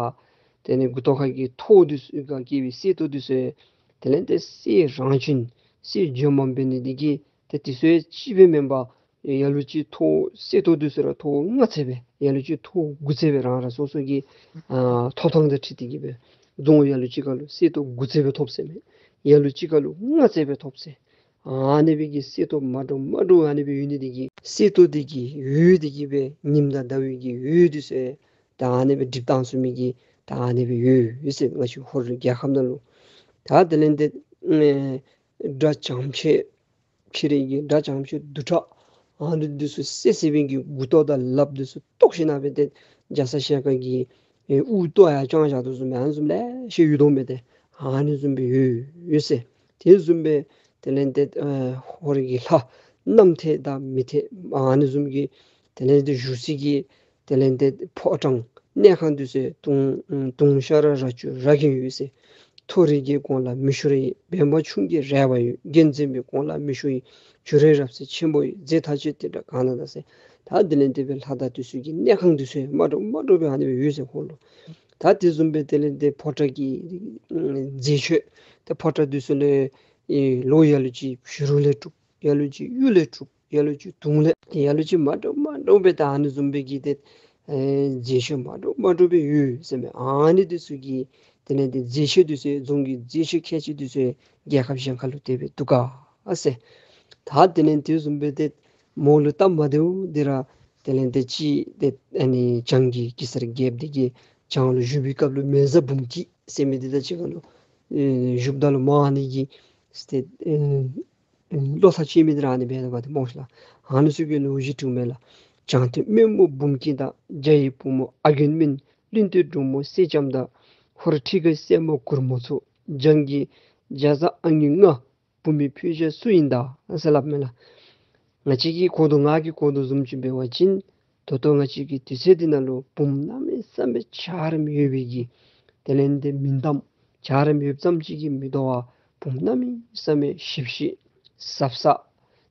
དེ་ལས་མགུ་ཏོ་ཁ་གི་ཐོག་འདི་ཚུ་ག་སྐྱེས་པའི་གསེར་ཏོག་འདི་ཚུ་དེ་ལས་ཏེ་གསེར་རང་བཞིན་གསེར་བརྗོད་མ་འབད་ནི་འདི་གིས་ཏེ་དེ་ཚུ་ཡང་གཅིག་སྦེ་མེན་པར་ཡ་ལུ་ཅིག་ཐོག་གསེར་ཏོག་འདི་ཚུ་ར་ཐོག་ལྔ་ཚེ་སྦེ་ཡ་ལུ་ཅིག་ཐོག་དགུ་ཚེ་སྦེ་རང་རང་སོ་སོ་གི་ཨ་ཐོབ་ཐང་དང་འཁྲིལ་ཏེ་གི་སྦེ་རྫོང་ཡ་ལུ་ཅིག་ཁར་ལུ་གསེར་ཏོག་དགུ་ཚེ་སྦེ་ཐོབ་ཟེར་མས། ཡ་ལུ་ཅིག་ཁར་ལུ་ལྔ་ཚེ་སྦེ་ཐོབ་ཟེར། ཨ་ནི་སྦེ་གི་གསེར་ཏོག་མ་འདྲཝ་མ་འདྲཝ་ཨ་ནི་སྦེ་ཡོད་ནི་འདི་གིས་གསེར་ཏོག་འདི་གི་འོད་འདི་གིས་སྦེ་ཉིམ་དང་ཟླ་བའི་གི་འོད་འདི་ཚུ་ད་ཨ་ནི་སྦེ་སྒྲིབ་བཏང་ཚུགས་མི་གི་ད་ཨ་ནི་སྦེ་ཡོད་ཡོད་ཟེར། ང་བཅས་ཧོར་རྒྱལ་ཁབ་ནང་ལུ་ད་དེ་ལས་ཏེ་ཨེ་དགྲ་ཙམ་ཅིག་ཕྱི་རོལ་གྱི་དགྲ་ཙམ་ཅིག་དུག་ཁྲག་ཨ་ནི་འདི་ཚུ་བསད་བསད་པའི་གི་མགུ་ཏོ་དང་ལགཔ་འདི་ཚུ་བཏོག་ཞིནམ་སྦེ་ཏེ་རྒྱ་ཚ་ཞལ་དཀར་གྱི་ཨེ་དབུ་བཏོག་ཡར་བརྐྱང་བཞག་དོ་བཟུམ་ཨ་ནི་བཟུམ་ལེ་ཤ་ཡོད་དོ་མས། ཏེ་ཨ་ནི་བཟུམ་སྦེ་ཡོད་ཡོད་ཟེར། དེ་བཟུམ་སྦེ་དེ་ལས་ཏེ་ཨེ་ཧོར་གྱི་ལྷ་གནམ་ཐེལ་དང་མི་ཐེལ་ཨ་ནི་བཟུམ་གྱི་དེ་ལས་ཏེ་བཞུགས་སའི་གི་དེ་ལས་ཏེ་ཕོ་བྲང་གནས་ཁང་འདི་ཚུ་དུང་དུང་ཤ་ར་ར་ཅུ་ར་གིན་ཡོད་ཟེར། མཐོ་རིས་ཀྱི་གོང་ལ་མི་ཤོར་ཡི། འབེན་པ་ཆུང་གི་རལ་པ་ཡོད། རྒྱལ་མཚན་པའི་གོང་ལ་མི་ཤོར་ཡི། བྱུ་རུའི་རབ་གསལ་ཆེན་པོ་ཡོད། རྫས་མཐའ་དཔྱོད་དེ་འདྲ་གང་ན་དང་ཟེར། ད་དེ་ལས་ཏེ་སྦེ་ལྷ་དང་འདི་ཚུ་གི་གནས་ཁང་འདི་ཚུ་ཡང་མ་འདྲཝ་མ་འདྲཝ་སྦེ་ཨ་ནི་སྦེ་ཡོད་ཟེར་ཧོར་ལུ། ད་དེ་བཟུམ་སྦེ་དེ་ལས་ཏེ་ཕོ་བྲང་གི་རྫས་མཆོད་ཏེ་ཕོ་བྲང་འདི་ཚུ་ལས་ཨེ་ལོག་ཡ་ལུ་ཅིག་བྱུ་རུ་ལས་གྲུབ། ཡ་ལུ་ཅིག་གཡུ་ལས་གྲུབ། ཡ་ལུ་ཅིག་དུང་ལས། ཡ་ལུ་ཅིག་མ་འདྲཝ་མ་འདྲཝ་སྦེ་ད་ཨ་ནི་བཟུམ་སྦེ་གི་ཏེ་ཨེ་རྫས་མཆོད་མ་འདྲཝ་མ་འདྲཝ་སྦེ་ཡོད་ཟེར་མས། ཨ་ནི་འདི་ཚུ་གི་དེ་ལས་ཏེ་རྫས་མཆོད་འདི་ཚུ་རྫོང་གི་རྫས་མཆོད་ཁལ་གཅིག་འདི་ཚུ་རྒྱལ་ཁབ་གཞན་ཁར་ལུ་དེ་སྦེ་འདུག་ག་ཨ་ཟེར། ད་དེ་ལས་དེ་བཟུམ་སྦེ་ཏེ་མོ་ལུ་སྟབས་མ་བདེཝ་འདི་ར་དེ་ལས་ཏེ་ཅིག་ཏེ་ཨ་ནི་བྱང་གི་གེ་སར་རྒྱལཔོ་འདི་གིས་བྱང་ལུ་བཞུགས་པའི་སྐབས་ལུ་མེ་བཟའ་འབུམ་སྐྱིད་ཟེར་མི་འདི་དང་གཅིག་ཁར་ལུ་ཨེ་བཞུགསཔ་ད་ལུ་མོ་ཨ་ནི་གི་ཏེ་ཨེ་བློ་ཐག་བཅད་མི་འདི་ར་ཨ་ནི་སྦེ་འབདཝ་འདི་སྨོ་ཤ་ལགས། ཨ་ནི་ཚུ་གི་ལོ་རྒྱུས་འདི་མས་ལགས། བྱང་ཐོད་སྨན་པོ་འབུམ་སྐྱིད་དང་། རྒྱ་ཡི་བུ་མོ་ཨ་རྒྱན་སྨན། གླིང་སྟོད་འབྲུག་མོ་སེང་ལྕམ་དང་། ཧོར་ཁྲི་ཀའི་སྲས་མོ་གུར་མོ་ཚོ། བྱང་གི་རྒྱ་བཟའ་ཨ་ནི་ལྔ། བུ་མོའི་ཕུལ་བྱ་སུ་ཡིན་ད། ཟེར་སླབ་མས་ལགས། ང་བཅས་ཀྱིས་གོ་དོ་ང་གིས་གོ་དོ་བཟུམ་ཅིག་འབད་བ་ཅིན་ད་ལྟོ་ང་བཅས་ཀྱི་དུས་ཚོད་འདི་ནང་ལུ་བུམོ་གནམ་མེད་ས་མེད་འཇའ་རིསམོ་ཡོད་པའི་གི་དེ་ལས་ཏེ་མིང་གཏམ་འཇའ་རིསམོ་ཡོདཔ་ཙམ་ཅིག་གིས་མི་དོ་བར་བུམོ་གནམ་མེད་ས་མེད་ཞིབ་ཞིབ་ཟབ་ཟབ་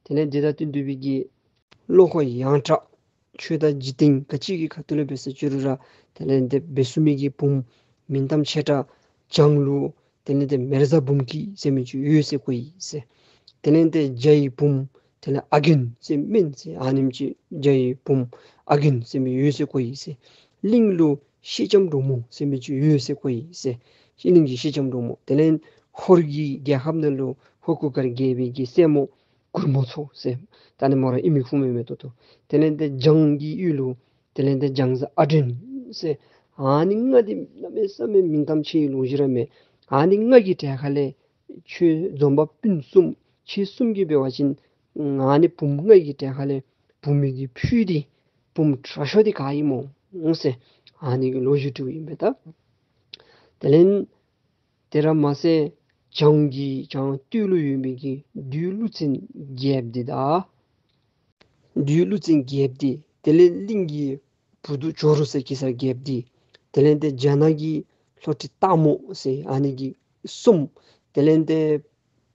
དེ་ལས་ཏེ་ད་དེ་འདུག་པའི་གི་བློ་ཁོག་ཡངས་དྲགས་ཆོས་དང་འཇིག་རྟེན་ག་ཅི་གི་ཁ་ཐུག་ལས་འབད་ཟེར་ཅི་རུང་ར་དེ་ལས་ཏེ་འབད་ཚུགས་མི་གི་བུམོ་མིང་གཏམ་ཆེ་དྲགས་བྱང་ལུ་དེ་ལས་ཏེ་མེ་བཟའ་འབུམ་སྐྱིད་ཟེར་མི་ཅིག་ཡོད་ཟེར་གོ་ཡི་ཟེར། དེ་ལས་ཏེ་རྒྱ་ཡི་བུམོ་དེ་ལས་ཨ་རྒྱན་ཟེར་སྨན་ཟེར་ཨ་ནེམ་ཅིག་རྒྱ་ཡི་བུམོ་ཨ་རྒྱན་ཟེར་མི་ཡོད་ཟེར་གོ་ཡི་ཟེར། གླིང་ལུ་སེང་ལྕམ་འབྲུག་མོ་ཟེར་མི་ཅིག་ཡོད་ཟེར་གོ་ཡི་ཟེར། གླིང་གི་སེང་ལྕམ་འབྲུག་མོ། དེ་ལས་ཧོར་གྱི་རྒྱལ་ཁབ་ནང་ལུ་ཧོར་གུར་དཀར་རྒྱལ་པོའི་གི་སྲས་མོ་གུར་མོ་ཚོ་ཟེར། ད་ནི་མོ་ར་ཨིན་མི་ཁུངས་མེད་མས་ཏོག་ཏོ། དེ་ལས་ཏེ་བྱང་གི་ཡུལ་ལུ་དེ་ལས་ཏེ་བྱང་བཟའ་ཨ་བྲན་ཟེར། ཨ་ནི་ལྔ་འདི་གནམ་མེད་ས་མེད་མིང་གཏམ་ཆེ་བའི་ལོ་རྒྱུས་ར་མས། ཨ་ནི་ལྔ་གི་གྲལ་ཁ་ལས་ཁྱོད་འཛོམས་པ་སྤུན་གསུམ་ཁྱེད་གསུམ་གྱིས་འབད་བ་ཅིན་ཨ་ནི་བུམོ་ལྔ་གི་གྲལ་ཁ་ལས་བུམོ་གི་ཕུལ་འདི་བུམོ་དྲག་ཤོས་འདི་ག་ཨིན་སྨོ་ཟེར། ཨ་ནི་གི་ལོ་རྒྱུས་དྲིཝ་ཨིན་པས་ད། དེ་ལས་ དེ་ར་མ་ཚད་བྱང་གི་བྱང་སྟོད་ལུ་ཡོད་མི་གི་བདུད་ཀླུ་བཙན་རྒྱལཔོ་འདི་དང་། བདུད་ཀླུ་བཙན་རྒྱལཔོ་འདི་དེ་ལས་གླིང་གི་བུ་སྡུག་ཇོ་རུ་ཟེར་གེ་སར་རྒྱལཔོ་འདི། དེ་ལས་ཏེ་རྒྱ་ནག་གི་ལྷོ་ཁྲི་སྟག་མོ་ཟེར་ཨ་ནི་གི་གསུམ། དེ་ལས་ཏེ་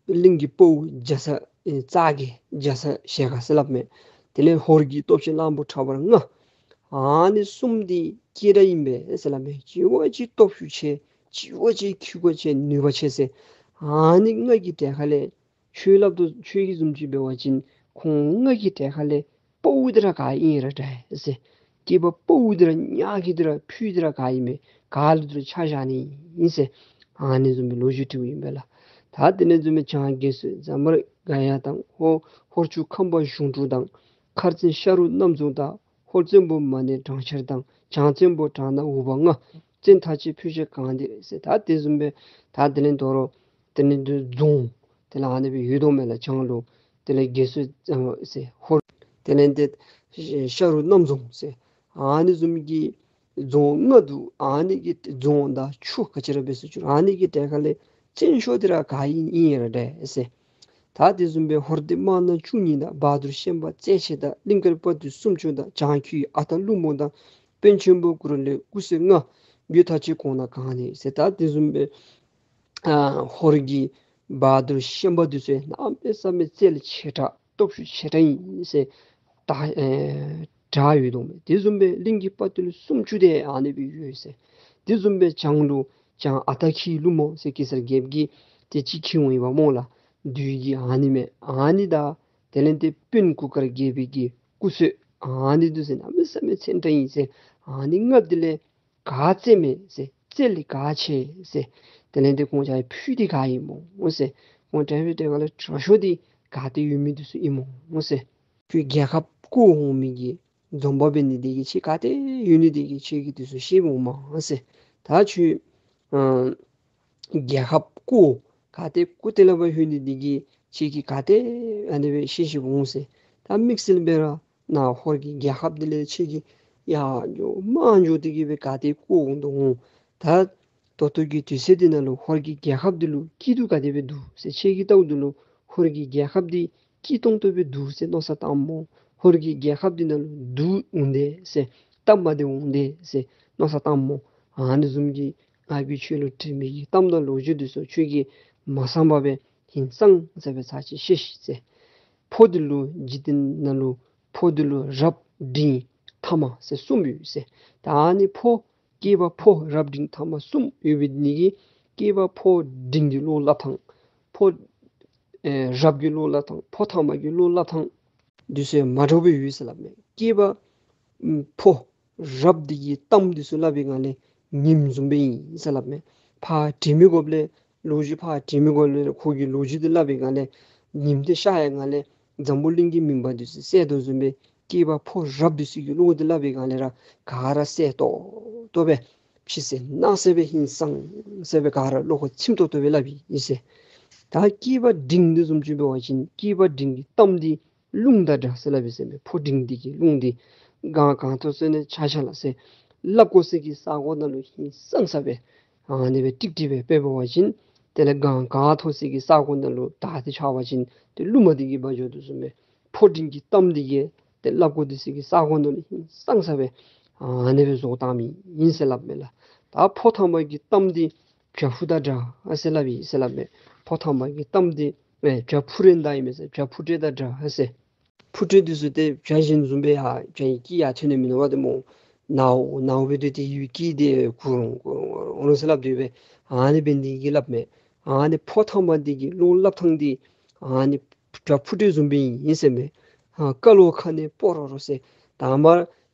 གླིང་གི་དཔའ་བོ་རྒྱ་ཚ་ཨེ་རྩ་རྒྱལ་རྒྱ་ཚ་ཞལ་དཀར་ཟེར་སླབ་མས། དེ་ལས་ཧོར་གྱི་སྟོབས་ཆེན་གླང་པོ་ཁྲ་བར་ལྔ། ཨ་ནི་གསུམ་འདི་སྐད་གྲགས་ཨིན་པས་ཟེར་སླབ་མས། གཅིག་བ་གཅིག་སྟོབས་ཤུགས་ཆེ། གཅིག་བ་གཅིག་ཁྱོད་ཀྱི་ཆེ་ནུས་པ་ཆེ་ཟེར། ཨ་ནི་ལྔ་གི་གྲལ་ཁ་ལས་ཁྱོད་སླབ་དོ་ཁྱོད་ཀྱི་བཟུམ་ཅིག་འབད་བ་ཅིན་ཁོང་ལྔ་གི་གྲལ་ཁ་ལས་དཔའ་བོ་འདི་ར་ག་ཨིན་ར་འདྲ་ཟེར། སྐྱེས་པ་དཔའ་བོ་འདི་ར་ཉག་གི་འདི་ར་ཕུད་འདི་ར་ག་ཨིན་མས། ག་ལུ་འདི་ར་ཆ་བཞག་ནི་ཨིན་ཟེར། ཨ་ནི་བཟུམ་སྦེ་ལོ་རྒྱུས་དྲིཝ་ཨིན་པས་ལགས། ད་དེ་ལས་བཟུམ་སྦེ་བྱང་དགེ་བསོད་རྫ་དམར་ག་ཡ་དང་ཧོ་ཧོར་ཕྱུག་ཁམས་པ་གཞུང་དྲུག་དང་། མཁར་བཙན་ཤ་རུ་གནམ་རྫོང་དང་། ཧོར་བཙན་པོ་མ་ཎི་སྦྲང་ཆར་དང་། བྱང་བཙན་པོ་བྲག་ནག་འུག་པ་ལྔ། བཙན་ཐ་ཆད་ཕུད་ཆད་གངས་ཏི་རེད་ཟེར། ད་དེ་བཟུམ་སྦེ་ད་དེ་ལས་དོ་རུང་དེ་ལས་དེ་རྫོང་དེ་ལས་ཨ་ནི་སྦེ་ཡོད་དོ་མས་ལགས། བྱང་ལུ་དེ་ལས་དགེ་བསོད་ཨ་ཟེར་ཧོར། དེ་ལས་དེ་ཤ་རུ་གནམ་རྫོང་ཟེར། ཨ་ནི་བཟུམ་གྱི་རྫོང་ལྔ་འདུག། ཨ་ནི་གི་རྫོང་དང་ཆུ་ག་ཅི་ར་འབད་སུ་ཆུ་ཨ་ནི་གི་གྲལ་ཁ་ལས་བཙན་ཤོས་དེ་ར་ག་ཨིན་ཨིན་ཡ་ར་འདྲ་ཟེར། ད་དེ་བཟུམ་སྦེ་ཧོར་སྡེ་དམར་ནག་བཅུ་གཉིས་དང་། བ་དུར་ཤན་པ་རྩད་ཆེ་དང་། གླིང་དཀར་དཔའ་བདུད་སུམ་ཅུ་དང་། བྱང་ཁྱི་ཨ་སྟག་ཀླུ་མོ་དང་། དཔོན་ཆེན་པོ་གུ་རུ་ལས་སྐུ་སྲས་ལྔ། རྒྱུད་ཐ་ཆད་གོང་ན་གང་ནས་ཟེར། ད་དེ་བཟུམ་སྦེ་ཨ་ཧོར་གྱི་བ་དུར་ཤན་པ་འདི་ཚུ་གནམ་མེད་ས་མེད་རྩལ་ཆེ་དྲགས་སྟོབས་ཤུགས་ཆེ་དྲགས་ཨིན་ཟེར་ད་ཨེ་གྲགས་ཡོད་དོ་མས། དེ་བཟུམ་སྦེ་གླིང་གི་དཔའ་བདུད་ལུ་སུམ་ཅུ་དེ་ཨ་ནི་སྦེ་ཡོད་ཟེར། དེ་བཟུམ་སྦེ་བྱང་ལུ་བྱང་ཨ་སྟག་ཁྱི་ཀླུ་མོ་ཟེར་གེ་སར་རྒྱལཔོ་གིས་དེ་ཅིག་ཁྱིད་འོང་ཡི་བ་སྨོ་ལགས། བདུད་ཀྱི་ཨ་ནི་མས། ཨ་ནི་དང་དེ་ལས་དེ་དཔོན་གུར་དཀར་རྒྱལ་པོའི་གི་སྐུ་སྲས་ཨ་ནི་འདི་ཚུ་གནམ་མེད་ས་མེད་མཚན་དྲགས་ཨིན་ཟེར། ཨ་ནི་ལྔ་འདི་ལས་ག་རྩལ་མེད་ཟེར། རྩལ་ལས་ག་ཆེ་ཟེར། དེ་ལས་དེ་ཁོང་ཅག་ཕུད་འདི་ག་ཨིན་སྨོ་ཟེར། ཁོང་གྲལ་ཁ་ལས་དྲག་ཤོས་འདི་ག་ཏེ་ཡོད་མི་འདི་ཚུ་ཨིན་སྨོ་ཟེར། ཁྱོད་རྒྱལ་ཁབ་བསྐོར་འོང་མི་གི་འཛོམས་པ་འབད་ནི་འདི་གིས་ཁྱོད་ག་ཏེ་ཡོད་ནི་འདི་གིས་ཁྱོད་ཀྱིས་འདི་ཚུ་ཤེསཔ་འོང་མས་ཟེར། ད་ཁྱོད་ཨ་རྒྱལ་ཁབ་བསྐོར་ག་ཏེ་བསྐོར་ཏེ་ལས་ཕར་ལྷོད་ནི་འདི་གིས་ཁྱོད་ཀྱིས་ག་ཏེ་ཨ་ནི་སྦེ་ཤེས་ཤེསཔ་འོང་ཟེར། ད་དམིགས་བསལ་སྦེ་ར་ནཱ་ཧོར་གྱི་རྒྱལ་ཁབ་འདི་ལས་ཁྱོད་ཀྱིས་ཡར་འགྱོ་མར་འགྱོ་སྟེ་གི་སྦེ་ག་ཏེ་བསྐོར་འོང་དོ་འོང་། ད་ད་ལྟོ་གི་དུས་ཚོད་འདི་ནང་ལུ་ཧོར་གྱི་རྒྱལ་ཁབ་འདི་ལུ་སྐྱིད་སྡུག་ག་དེ་སྦེ་འདུག་ཟེར། ཁྱོད་ཀྱིས་བལྟཝ་ད་ལུ་ཧོར་གྱི་རྒྱལ་ཁབ་འདི་སྐྱིད་ཏོང་ཏོ་སྦེ་འདུག་ཟེར་མནོ་བསམ་བཏངམ་སྨོ། ཧོར་གྱི་རྒྱལ་ཁབ་འདི་ནང་ལུ་སྡུག་འོང་དེས་ཟེར་སྟབས་མ་བདེ་འོང་དེས་ཟེར་མནོ་བསམ་བཏངམ་སྨོ། ཨ་ནི་བཟུམ་གྱི་ང་གིས་ཁྱོད་ལུ་དྲི་མི་གི་གཏམ་དང་ལོ་རྒྱུས་འདི་ཚུ་ཁྱོད་ཀྱིས་མ་བསམ་པར་སྦེ་ཧིང་སངས་ས་སྦེ་ཚར་ཅིག་བཤད་ཤིག་ཟེར། ཕོ་འདི་ལུ་འཇིག་རྟེན་ནང་ལུ་ཕོ་འདི་ལུ་རབ་འབྲིང་ཐ་མ་ཟེར་གསུམ་ཡོད་ཟེར། ད་ཨ་ནི་ཕོ་སྐྱེས་པ་ཕོ་རབ་འབྲིང་ཐ་མ་གསུམ་ཡོད་པའི་ནི་གི་སྐྱེས་པ་ཕོ་འབྲིང་གི་བློ་སླབ་ཐངས་ཕོ་ཨེ་རབ་ཀྱི་བློ་སླབ་ཐངས་ཕོ་ཐ་མ་གི་བློ་སླབ་ཐངས་འདི་ཚུ་མ་འདྲཝ་སྦེ་ཡོད་ཟེར་སླབ་མས། སྐྱེས་པ་ཨམ་ཕོ་རབ་འདི་གི་གཏམ་འདི་ཚུ་སླབ་པའི་སྒང་ལས་ཉིམ་བཟུམ་སྦེ་ཨིན་ཟེར་སླབ་མས། ཕར་དྲན་མི་དགོཔ་ལས་ལོ་རྒྱུས་ཕར་དྲན་མི་དགོཔ་ལས་ཁོ་གི་ལོ་རྒྱུས་འདི་སླབ་པའི་སྒང་ལས་ཉིམ་འདི་ཤར་ཡར་སྒང་ལས་འཛམ་བུ་གླིང་གི་མུན་པ་འདི་ཚུ་བསལ་དོ་བཟུམ་སྦེ་སྐྱེས་པ་ཕོ་རབ་འདི་ཚུ་གི་བློ་འདི་སླབ་པའི་སྒང་ལས་ར་ག་ར་གསལ་ཏོག་ཏོ་སྦེ་ཕྱི་གསལ་ནང་གསལ་སྦེ་ཧིང་སངས་ས་སྦེ་ག་ར་བློ་ཁོག་ཚིམ་ཏོག་ཏོ་སྦེ་སླབ་ཨིན་ཟེར། ད་སྐྱེས་པ་འབྲིང་འདི་བཟུམ་ཅིག་འབད་བ་ཅིན་སྐྱེས་པ་འབྲིང་གི་གཏམ་འདི་རླུང་དང་འདྲ་ཟེར་སླབ་ཨིན་ཟེར་མས། ཕོ་འབྲིང་འདི་གི་རླུང་འདི་གངས་གངས་ཐོག་ཚུ་ནང་ཆགས་ཆགས་ལ་ཟེར་སླབ་དགོ་ས་གི་ས་གོ་ནང་ལུ་ཧིང་སངས་ས་སྦེ་ཨ་ནི་སྦེ་ཀྲིག་ཀྲི་སྦེ་དཔེ་འབད་བ་ཅིན་དེ་ལས་གངས་གངས་ཐོག་ས་གི་ས་གོ་ནང་ལུ་དར་ཏེ་ཆགས་པ་ཅིན་ཏེ་རླུང་མ་འདི་གིས་འབག་འགྱོ་དོ་བཟུམ་སྦེ་ཕོ་འབྲིང་གི་གཏམ་འདི་གིས་ཏེ་སླབ་དགོ་དེ་ས་གི་ས་གོ་ནང་ལུ་ཧིང་སངས་ས་སྦེ་ཨ་ནི་སྦེ་བཟོ་བཏང་མི་ཨིན་ཟེར་སླབ་མས་ལགས། ད་ཕོ་ཐ་མ་གི་གཏམ་འདི་བྱ་ཕུ་དང་འདྲ་ཟེར་སླབ་ཨིན་ཟེར་སླབ་མས། ཕོ་ཐ་མ་གི་གཏམ་འདི་ཨེ་བྱ་ཕུ་རེ་འདྲ་ཨིན་མས་ཟེར། བྱ་ཕུ་རེ་དང་འདྲ་ཟེར། ཕུ་རེ་འདི་ཚུ་ཏེ་བྱ་གཞན་བཟུམ་སྦེ་ཡར་བྱ་ཡི་སྐད་ཡར་ཐོན་ནི་མིན་ནུག་པ་ཏེ་སྨོ། ནཝ་ནཝ་སྦེ་སྡོད་དེ་ཡི་སྐད་འདི་གུ་རུང་གུ་རུང་གུ་རུང་ཟེར་སླབ་སྡོད་པས། ཨ་ནི་འབད་ནི་འདི་གིས་སླབ་མས། ཨ་ནི་ཕོ་ཐ་མ་འདི་གི་བློ་སླབ་ཐངས་འདི་ཨ་ནི་བྱ་ཕུ་རེ་བཟུམ་སྦེ་ཨིན་ཟེར་མས། ཨ་ཀ་ལོ་ཁ་ནས་སྤོ་རོ་རོ་ཟེར། དང་པ་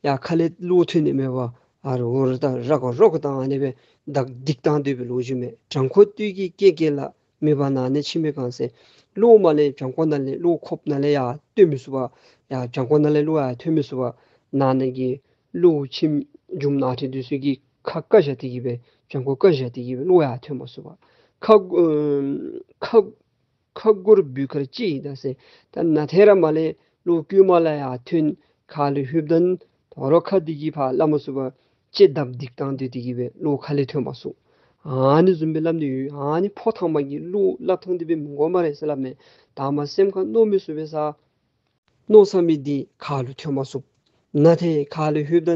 ཡར་ཁ་ལས་བློ་ཐོན་ནི་མེད་པར་ཨ་རོ་རོ་དང་ར་གོ་རོ་གོ་དང་ཨ་ནི་སྦེ་བདའ་སྡིགས་བཏང་སྡོད་པའི་ལོ་རྒྱུས་མས། བྲང་ཁོག་སྟོད་ཀྱི་སྐེ་གེ་ལ་མེད་པར་ནང་ན་ཕྱིན་པའི་སྒང་ཟེར། གློག་མ་ལས་བྲང་ཁོག་ནང་ལས་གློག་ཁོགཔ་ནང་ལས་ཡར་ཐོན་མི་ཚུགས་པར་ཡར་བྲང་ཁོག་ནང་ལས་གློག་ཡར་ཐོན་མི་ཚུགས་པར་ནང་ན་གི་གློག་ཁྱིམ་རྒྱུ་མ་ནང་ཐེ་འདི་ཚུ་གིས་ཁ་བཀག་བཞག་སྟེ་གི་སྦེ་བྲང་ཁོག་བཀག་བཞག་སྟེ་གི་སྦེ་གློག་ཡར་ཐོན་མ་ཚུགས་པར་ཁ་ཨ་ཁ་ཁ་སྒོར་བུ་ཁར་ཅིག་ད་ཟེར། ད་ནང་ཐེ་ར་མ་ལས་གློག་ཀུ་མ་ལ་ཡར་ཐོན་ཁ་ལས་ལྷོདཔ་ད་དོ་རུང་ཁ་འདི་གིས་ཕར་སླབ་མ་ཚུགས་པར་ལྕེ་བརྡབ་སྡིགས་བཏང་སྡོད་དེ་གི་སྦེ་གློག་ཁ་ལས་ཐོན་མ་ཚུགས། ཨ་ནི་བཟུམ་སྦེ་སླབ་ནི་ཡོད། ཨ་ནི་ཕོ་ཐང་མ་གི་བློ་སླབ་ཐངས་འདི་སྦེ་མི་དགོ་སྨ་རེ་ཟེར་སླབ་མས། ད་མ་སེམས་ཁར་མནོ་མི་ཚུགས་པས་ས། མནོ་བསམ་མི་འདི་ཁ་ལུ་ཐོན་མ་ཚུགས། ན་ཏེ་ཁ་ལུ་ལྷོདཔ་ད་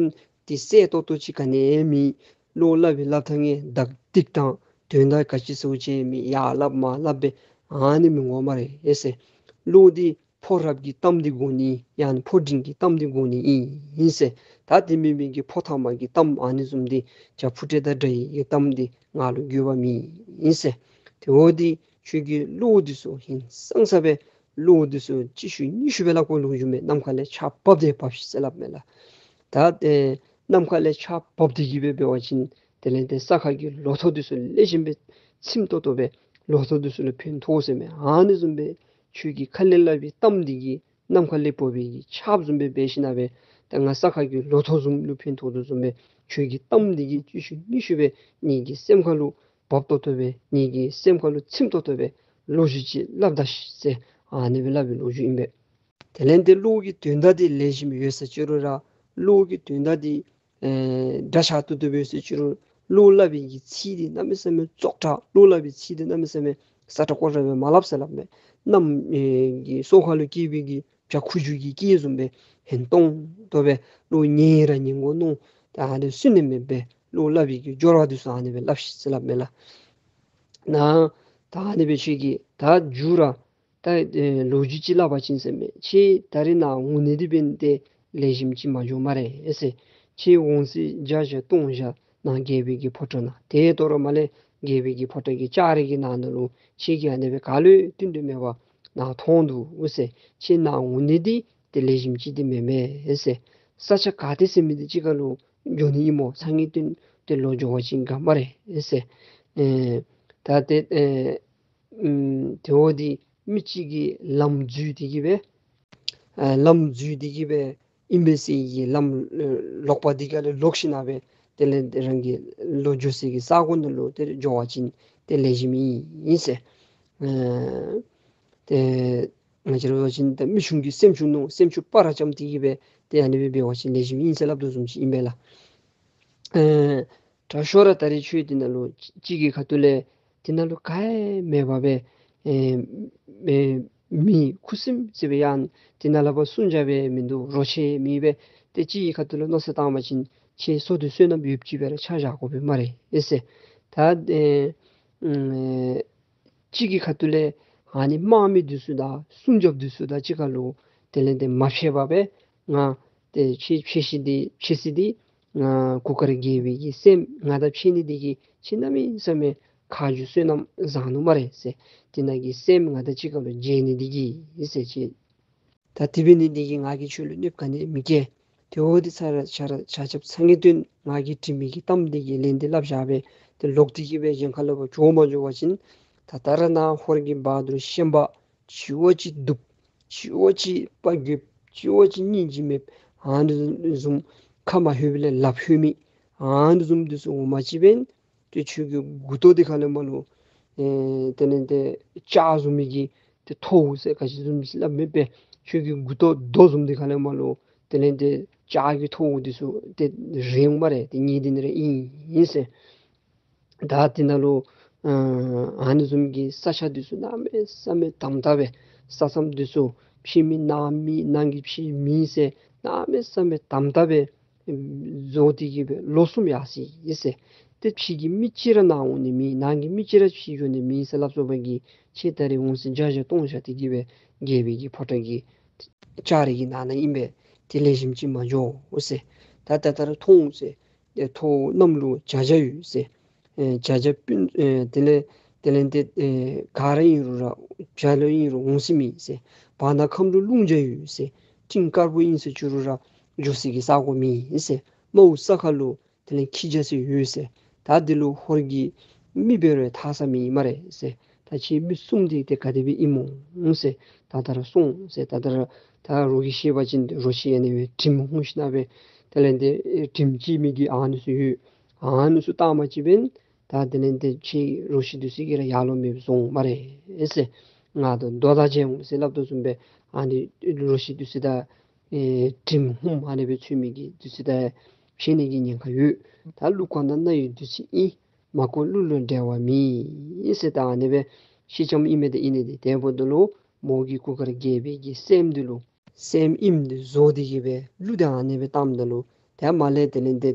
འདི་གསལ་ཏོག་ཏོ་ཅིག་ག་ནི་མེད། བློ་སླབ་པའི་སླབ་ཐངས་ངན་དག་ཏིག་དང་དོན་དག་ག་ཅི་ཟེར་བ་ཅིན་མེད། ཡར་སླབ་མར་སླབ་སྦེ་ཨ་ནི་མི་དགོ་སྨ་རེ་ཨེ་ཟེར། བློ་འདི་ཕོ་རབ་ཀྱི་གཏམ་འདི་གོ་ནི་ཡང་ཕོ་འབྲིང་གི་གཏམ་འདི་གོ་ནི་ཨིན་ཨིན་ཟེར། ད་དེ་མེན་མི་གི་ཕོ་ཐང་མ་གི་གཏམ་ཨ་ནི་བཟུམ་འདི་བྱ་ཕུ་ཏྲེ་དང་འདྲ་བའི་གི་གཏམ་འདི་ང་ལུ་དགོས་པ་མེད་ཨིན་ཟེར། དེ་འོ་འདི་ཁྱོད་ཀྱི་བློ་འདི་ཚུ་ཧིང་སངས་ས་སྦེ་བློ་འདི་ཚུ་གཅིག་ཤུལ་གཉིས་ཤུལ་སྦེ་ལག་པར་ལོག་འགྱོ་མས། ནམ་མཁའ་ལས་ཆརཔ་འབབ་སྟེ་འབབ་ཤིག་ཟེར་སླབ་མས་ལགས། ད་ཨེ་ནམ་མཁའ་ལས་ཆརཔ་འབབ་སྟེ་གི་སྦེ་འབད་བ་ཅིན་དེ་ལས་ཏེ་ས་ཁ་གི་ལོ་ཐོག་འདི་ཚུ་ལེགས་ཤོམ་སྦེ་ཚིམ་ཏོག་ཏོ་སྦེ་ལོ་ཐོག་འདི་ཚུ་ལུ་ཕན་ཐོགས་ཟེར་མས། ཨ་ནི་བཟུམ་སྦེ་ཁྱོད་ཀྱི་ཁ་ལས་སླབ་པའི་གཏམ་འདི་གིས་ནམ་མཁའ་ལས་འབབ་པའི་གི་ཆརཔ་བཟུམ་སྦེ་འབད་ཞིན་ན་སྦེ་ད་ང་ས་ཁ་གི་ལོ་ཐོག་བཟུམ་ལུ་ཕན་ཐོགས་དོ་བཟུམ་སྦེ་ཁྱོད་ཀྱི་གཏམ་འདི་གིས་གཅིག་ཤུལ་གཉིས་ཤུལ་སྦེ་ངེ་གི་སེམས་ཁ་ལུ་འབབ་ཏོག་ཏོ་སྦེ་ངེ་གི་སེམས་ཁ་ལུ་ཚིམ་ཏོག་ཏོ་སྦེ་ལོ་རྒྱུས་ཅིག་སླབ་ད་ཤིག་ཟེར་ཨ་ནི་སྦེ་སླབ་པའི་ལོ་རྒྱུས་ཨིན་པས། དེ་ལས་ཏེ་བློ་གི་དོན་དག་འདི་ལེགས་ཤོམ་ཡོད་ས་ཅིག་རུང་ར་བློ་གི་དོན་དག་འདི་ཨེ་འདྲ་ཆགས་ཏོག་ཏོ་སྦེ་ཡོད་ས་ཅིག་རུང་བློ་སླབ་པའི་གི་ཚིག་འདི་གནམ་མེད་ས་མེད་བཙོག་དྲགས། བློ་སླབ་པའི་ཚིག་འདི་གནམ་མེད་ས་མེད་སྲ་ཀྲག་ཀོ་དྲགས་སྦེ་མ་སླབ་ཟེར་སླབ་མས། གནམ་ཨེ་གི་སོ་ཁ་ལུ་སྐྱེས་པའི་གི་བྱ་ཁུ་བྱུག་གི་སྐད་བཟུམ་སྦེ་ཧན་ཏོང་ཏོ་སྦེ་བློ་ཉན་ར་ཉན་དགོ་མནོ། ད་ཨ་ནི་སུན་ནི་མེད་པར་བློ་སླབ་པའི་གི་སྦྱོར་བ་འདི་ཚུ་ཨ་ནི་སྦེ་སླབ་ཤིག་ཟེར་སླབ་མས་ལགས། ན་ད་ཨ་ནི་སྦེ་ཁྱོད་ཀྱིས་ད་མཇུག་ར་ད་ཨེ་ལོ་རྒྱུས་ཅིག་སླབ་པ་ཅིན་ཟེར་མས། ཁྱོད་ད་རིས་ནཱ་འོང་ནི་འདི་འབདན་ཏེ་ལེགས་ཤོམ་ཅིག་མ་འགྱོ་སྨ་རེ་ཨེ་ཟེར། ཁྱོད་འོང་ས་བརྒྱ་བརྒྱ་སྟོང་བརྒྱ་ནཱ་རྒྱལ་པོའི་གི་ཕོ་བྲང་ནང་དེ་དོ་རུང་མར་ལས་རྒྱལ་པོའི་གི་ཕོ་བྲང་གི་ལྕགས་རི་གི་ནང་ན་ལུ་ཁྱོད་ཀྱིས་ཨ་ནི་སྦེ་ག་ལུ་བསྟུན་ཏེ་མེད་པར་ནཱ་མཐོང་འདུག་ཟེར། ཁྱོད་ནཱ་འོང་ནི་འདི་ཏེ་ལེགས་ཤོམ་ཅིག་འདི་མེན་མས་ཨེ་ཟེར། ས་ཆ་ག་ཏེ་ཟེར་མི་འདི་ཅིག་ཁར་ལུ་འགྱོ་ནི་ཨིན་མོ། སང་ཉིན་བསྟུན་ཏེ་ལོག་འགྱོ་བ་ཅིན་དགའ་སྨ་རེ་ཨེ་ཟེར། ཨེ་ད་ཏེ་ཨེ་ཨུམ་དེ་འོ་འདི་མི་གཅིག་གིས་ལམ་འཛུལ་ཏེ་གི་སྦེ་ཨ་ལམ་འཛུལ་ཏེ་གི་སྦེ་ཨིན་པས་ཟེར་གི་ལམ་ལོག་པ་འདི་ཁ་ལས་ལོག་ཞིན་ན་སྦེ་དེ་ལས་རང་གི་ལོག་འགྱོ་སའི་གི་ས་གོ་ནང་ལུ་ཏེ་འགྱོ་བ་ཅིན་ཏེ་ལེགས་ཤོམ་ཨིན་ཟེར། ཨེ་ཏེ་ང་བཅས་ར་འབད་བ་ཅིན་ཏེ་མི་ཆུང་གིས་སེམས་ཆུང་ནོར་སེམས་ཆུང་སྤར་ར་བཅམ་སྟེ་གི་སྦེ་ཏེ་ཨ་ནི་སྦེ་འབད་བ་ཅིན་ལེགས་ཤོམ་ཨིན་ཟེར་སླབ་དོ་བཟུམ་ཅིག་ཨིན་པས་ལགས། ཨེ་དྲག་ཤོས་ར་ད་རིས་ཁྱོད་འདི་ནང་ལུ་གཅིག་གི་ཁ་ཐུག་ལས་འདི་ནང་ལུ་ག་ཡང་མེད་པར་སྦེ་ཨེ་ཨེ་མི་ཁུ་སིམ་སི་སྦེ་ཡང་འདི་ནང་ལུ་སྦེ་སྲུང་བྱ་སྦེ་མིན་འདུག། རོ་ཁྱི་མེད་པས། ཏེ་གཅིག་གི་ཁ་ཐུག་ལས་མནོ་བསམ་བཏང་བ་ཅིན་ཁྱོད་སོ་འདི་བསོད་ནམས་ཡོདཔ་ཅིག་སྦེ་ར་ཆ་བཞག་དགོ་པས་སྨ་རེ་ཨེ་ཟེར། ད་ཨེ་ཨེ་གཅིག་གི་ཁ་ཐུག་ལས་ཨ་ནི་དམག་མི་འདི་ཚུ་དང་སྲུང་སྐྱོབ་འདི་ཚུ་དང་གཅིག་ཁར་ལུ་དེ་ལས་ཏེ་མ་ཕྱད་པར་སྦེ་ང་ཏེ་ཁྱོད་ཕྱད་ཤི་འདི་ཕྱད་ཤི་འདི་ང་གུར་དཀར་རྒྱལ་པོའི་གི་སྲསམོ་ང་དང་ཕྱད་ནི་འདི་གིས་ཁྱོད་གནམ་མེད་ས་མེད་ཁ་རྗེ་བསོད་ནམས་བཟང་ནུག་སྨ་རེ་ཟེར། དེ་ནང་གི་སྲསམོ་ང་དང་གཅིག་ཁར་ལུ་མཇལ་ནི་འདི་གིས་ཟེར་ཁྱོད། ད་དེ་འབད་ནི་འདི་གིས་ང་གིས་ཁྱོད་ལུ་གནོདཔ་ག་ནི་མི་བཀལ། དེ་འོ་འདི་ཚར་ཆ་ར་ཆ་ཁྱབ་ཚར་ངེས་བསྟུན་ང་གིས་དྲི་མི་གི་གཏམ་འདི་གི་ལན་འདི་སླབ་བཞག་སྦེ་ཏེ་ལོག་སྟེ་གི་སྦེ་གཞན་ཁ་ལུ་སྦེ་འགྱོ་མ་འགྱོ་བ་ཅིན་ད་ད་ར་ནཱ་ཧོར་གྱི་བ་དུར་ཤན་པ་ཅི་བ་ཅིག་སྡུག་ཅི་བ་ཅིག་དཔའ་རྒོད་ཅི་བ་ཅིག་སྙིང་རྗེ་མེད་ཨ་ནི་བཟུམ་ཁ་མ་ལྷོད་པའི་ལས་ལགཔ་ལྷོད་མི་ཨ་ནི་བཟུམ་འདི་ཚུ་འོང་མ་ཅིག་འབདན་ཏེ་ཁྱོད་ཀྱི་མགུ་ཏོ་འདི་ཁ་ལས་མར་ལུ་ཨེ་དེ་ལས་ཏེ་ལྕགས་བཟུང་མི་གི་ཏེ་ཐོཝ་ཟེར་ག་ཅི་བཟུམ་ཟེར་སླབ་མི་འབད། ཁྱོད་ཀྱི་མགུ་ཏོ་རྡོ་བཟུམ་འདི་ཁ་ལས་མར་ལུ་དེ་ལས་ཏེ་ལྕགས་ཀྱི་ཐོཝ་འདི་ཚུ་ཏེ་རེག་འོང་སྨ་རེ། ཏེ་ངེ་འདི་ནི་ར་ཨིན་ཨིན་ཟེར། ད་འདི་ནང་ལུ་ཨ་ཨ་ནི་བཟུམ་གྱི་ས་ཆ་འདི་ཚུ་གནམ་མེད་ས་མེད་དམ་དམ་སྦེ་ས་མཚམས་འདི་ཚུ་ཕྱི་མི་ནང་མི་ནང་གི་ཕྱི་མི་ཟེར་གནམ་མེད་ས་མེད་དམ་དམ་སྦེ་བཟོ་སྟེ་གི་སྦེ་ལོ་གསུམ་ཡར་སོ་ཡི་ཟེར། ཏེ་ཕྱི་གི་མི་གཅིག་ར་ནཱ་འོང་ནི་མེད། ནང་གི་མི་གཅིག་ར་ཕྱི་འགྱོ་ནི་མེད་ཟེར་སླབ་སོང་བ་གི་ཁྱོད་ད་རིས་འོང་ས་བརྒྱ་བརྒྱ་སྟོང་བརྒྱ་སྟེ་གི་སྦེ་རྒྱལ་པོའི་གི་ཕོ་བྲང་གི་ལྕགས་རི་གི་ནང་ན་ཨིན་པས། ཏེ་ལེགས་ཤོམ་ཅིག་མ་འགྱོ་ཟེར། ད་ད་ལྟོ་ར་མཐོང་ཟེར། ཏེ་ཐོག་གནམ་ལུ་བྱ་བྱ་ཡོད་ཟེར། ཨེ་བྱ་བྱ་སྤུན་ཨེ་དེ་ལས་དེ་ལས་ཏེ་ཨེ་ག་ར་ཨིན་རུང་ར་བྱ་ལུ་ཨིན་རུང་འོང་ས་མེད་ཟེར། བར་ན་ཁམས་ལུ་ལྷུང་བྱ་ཡོད་ཟེར། སྤྲིན་དཀར་པོ་ཨིན་ཟེར་བཅུག་རུང་ར་འགྱོ་སའི་གི་ས་གོ་མེད་ཟེར། མོའུ་ས་ཁ་ལུ་དེ་ལས་འཁྱིད་བྱ་ཟེར་ཡོད་ཟེར། ད་འདི་ལུ་ཧོར་གྱི་མི་འབད་རུང་ཐར་ས་མེད་སྨ་རེ་ཟེར། ད་ཁྱེད་མི་གསུམ་འདི་ཏེ་ག་དེ་སྦེ་ཨིན་མོ་ཟེར། ད་ད་ར་སོང་ཟེར། ད་ད་ར་ད་རོགས་ཀྱིས་ཤེས་པ་ཅིན་རོགས་ཀྱིས་ཨ་ནི་སྦེ་དྲིམ་ཧུམ་ཞིན་ན་སྦེ་དེ་ལས་ཏེ་དྲིམ་བཅད་མི་གི་ཨ་ནི་ཚུ་ཡོད། ཨ་ནི་ཚུ་བཏང་མ་ཅིག་འབདན་ད་དེ་ལས་ཏེ་ཁྱེད་རོགས་ཀྱི་འདི་ཚུ་གིས་ར་ཡར་ལོང་མེདཔ་བཟོ་འོང་སྨ་རེ་ཟེར། ང་དང་ལྡོག་ད་བྱོན་འོང་ཟེར་སླབ་དོ་བཟུམ་སྦེ་ཨ་ནི་རོགས་ཀྱི་འདི་ཚུ་དང་ཨེ་དྲིམ་ཧུམ་ཨ་ནི་སྦེ་ཚུད་མི་གི་འདི་ཚུ་དང་ཕྱད་ནི་གི་ཉེན་ཁ་ཡོད། ད་ཀླུ་ཁོ་ན་ན་ཡི་འདི་ཚུ་ཨིན། མ་གོ་གླུ་ལུ་འགྲེལ་བ་མེད་ཟེར། ད་ཨ་ནི་སྦེ་ཤེས་ཅམ་ཨིན་མས། ཏེ་ཨིན་ནི་འདི་དེ་འབདཝ་ད་ལུ་མོ་གིས་གུར་དཀར་རྒྱལ་པོའི་གི་སྲསམོ་འདི་ལུ་སྲསམོ་ཨིནམ་འདི་བཟོ་སྟེ་གི་སྦེ་གླུ་འདི་ཨ་ནི་སྦེ་བཏངམ་ད་ལུ་དེ་མ་ལས་དེ་ལས་འདི་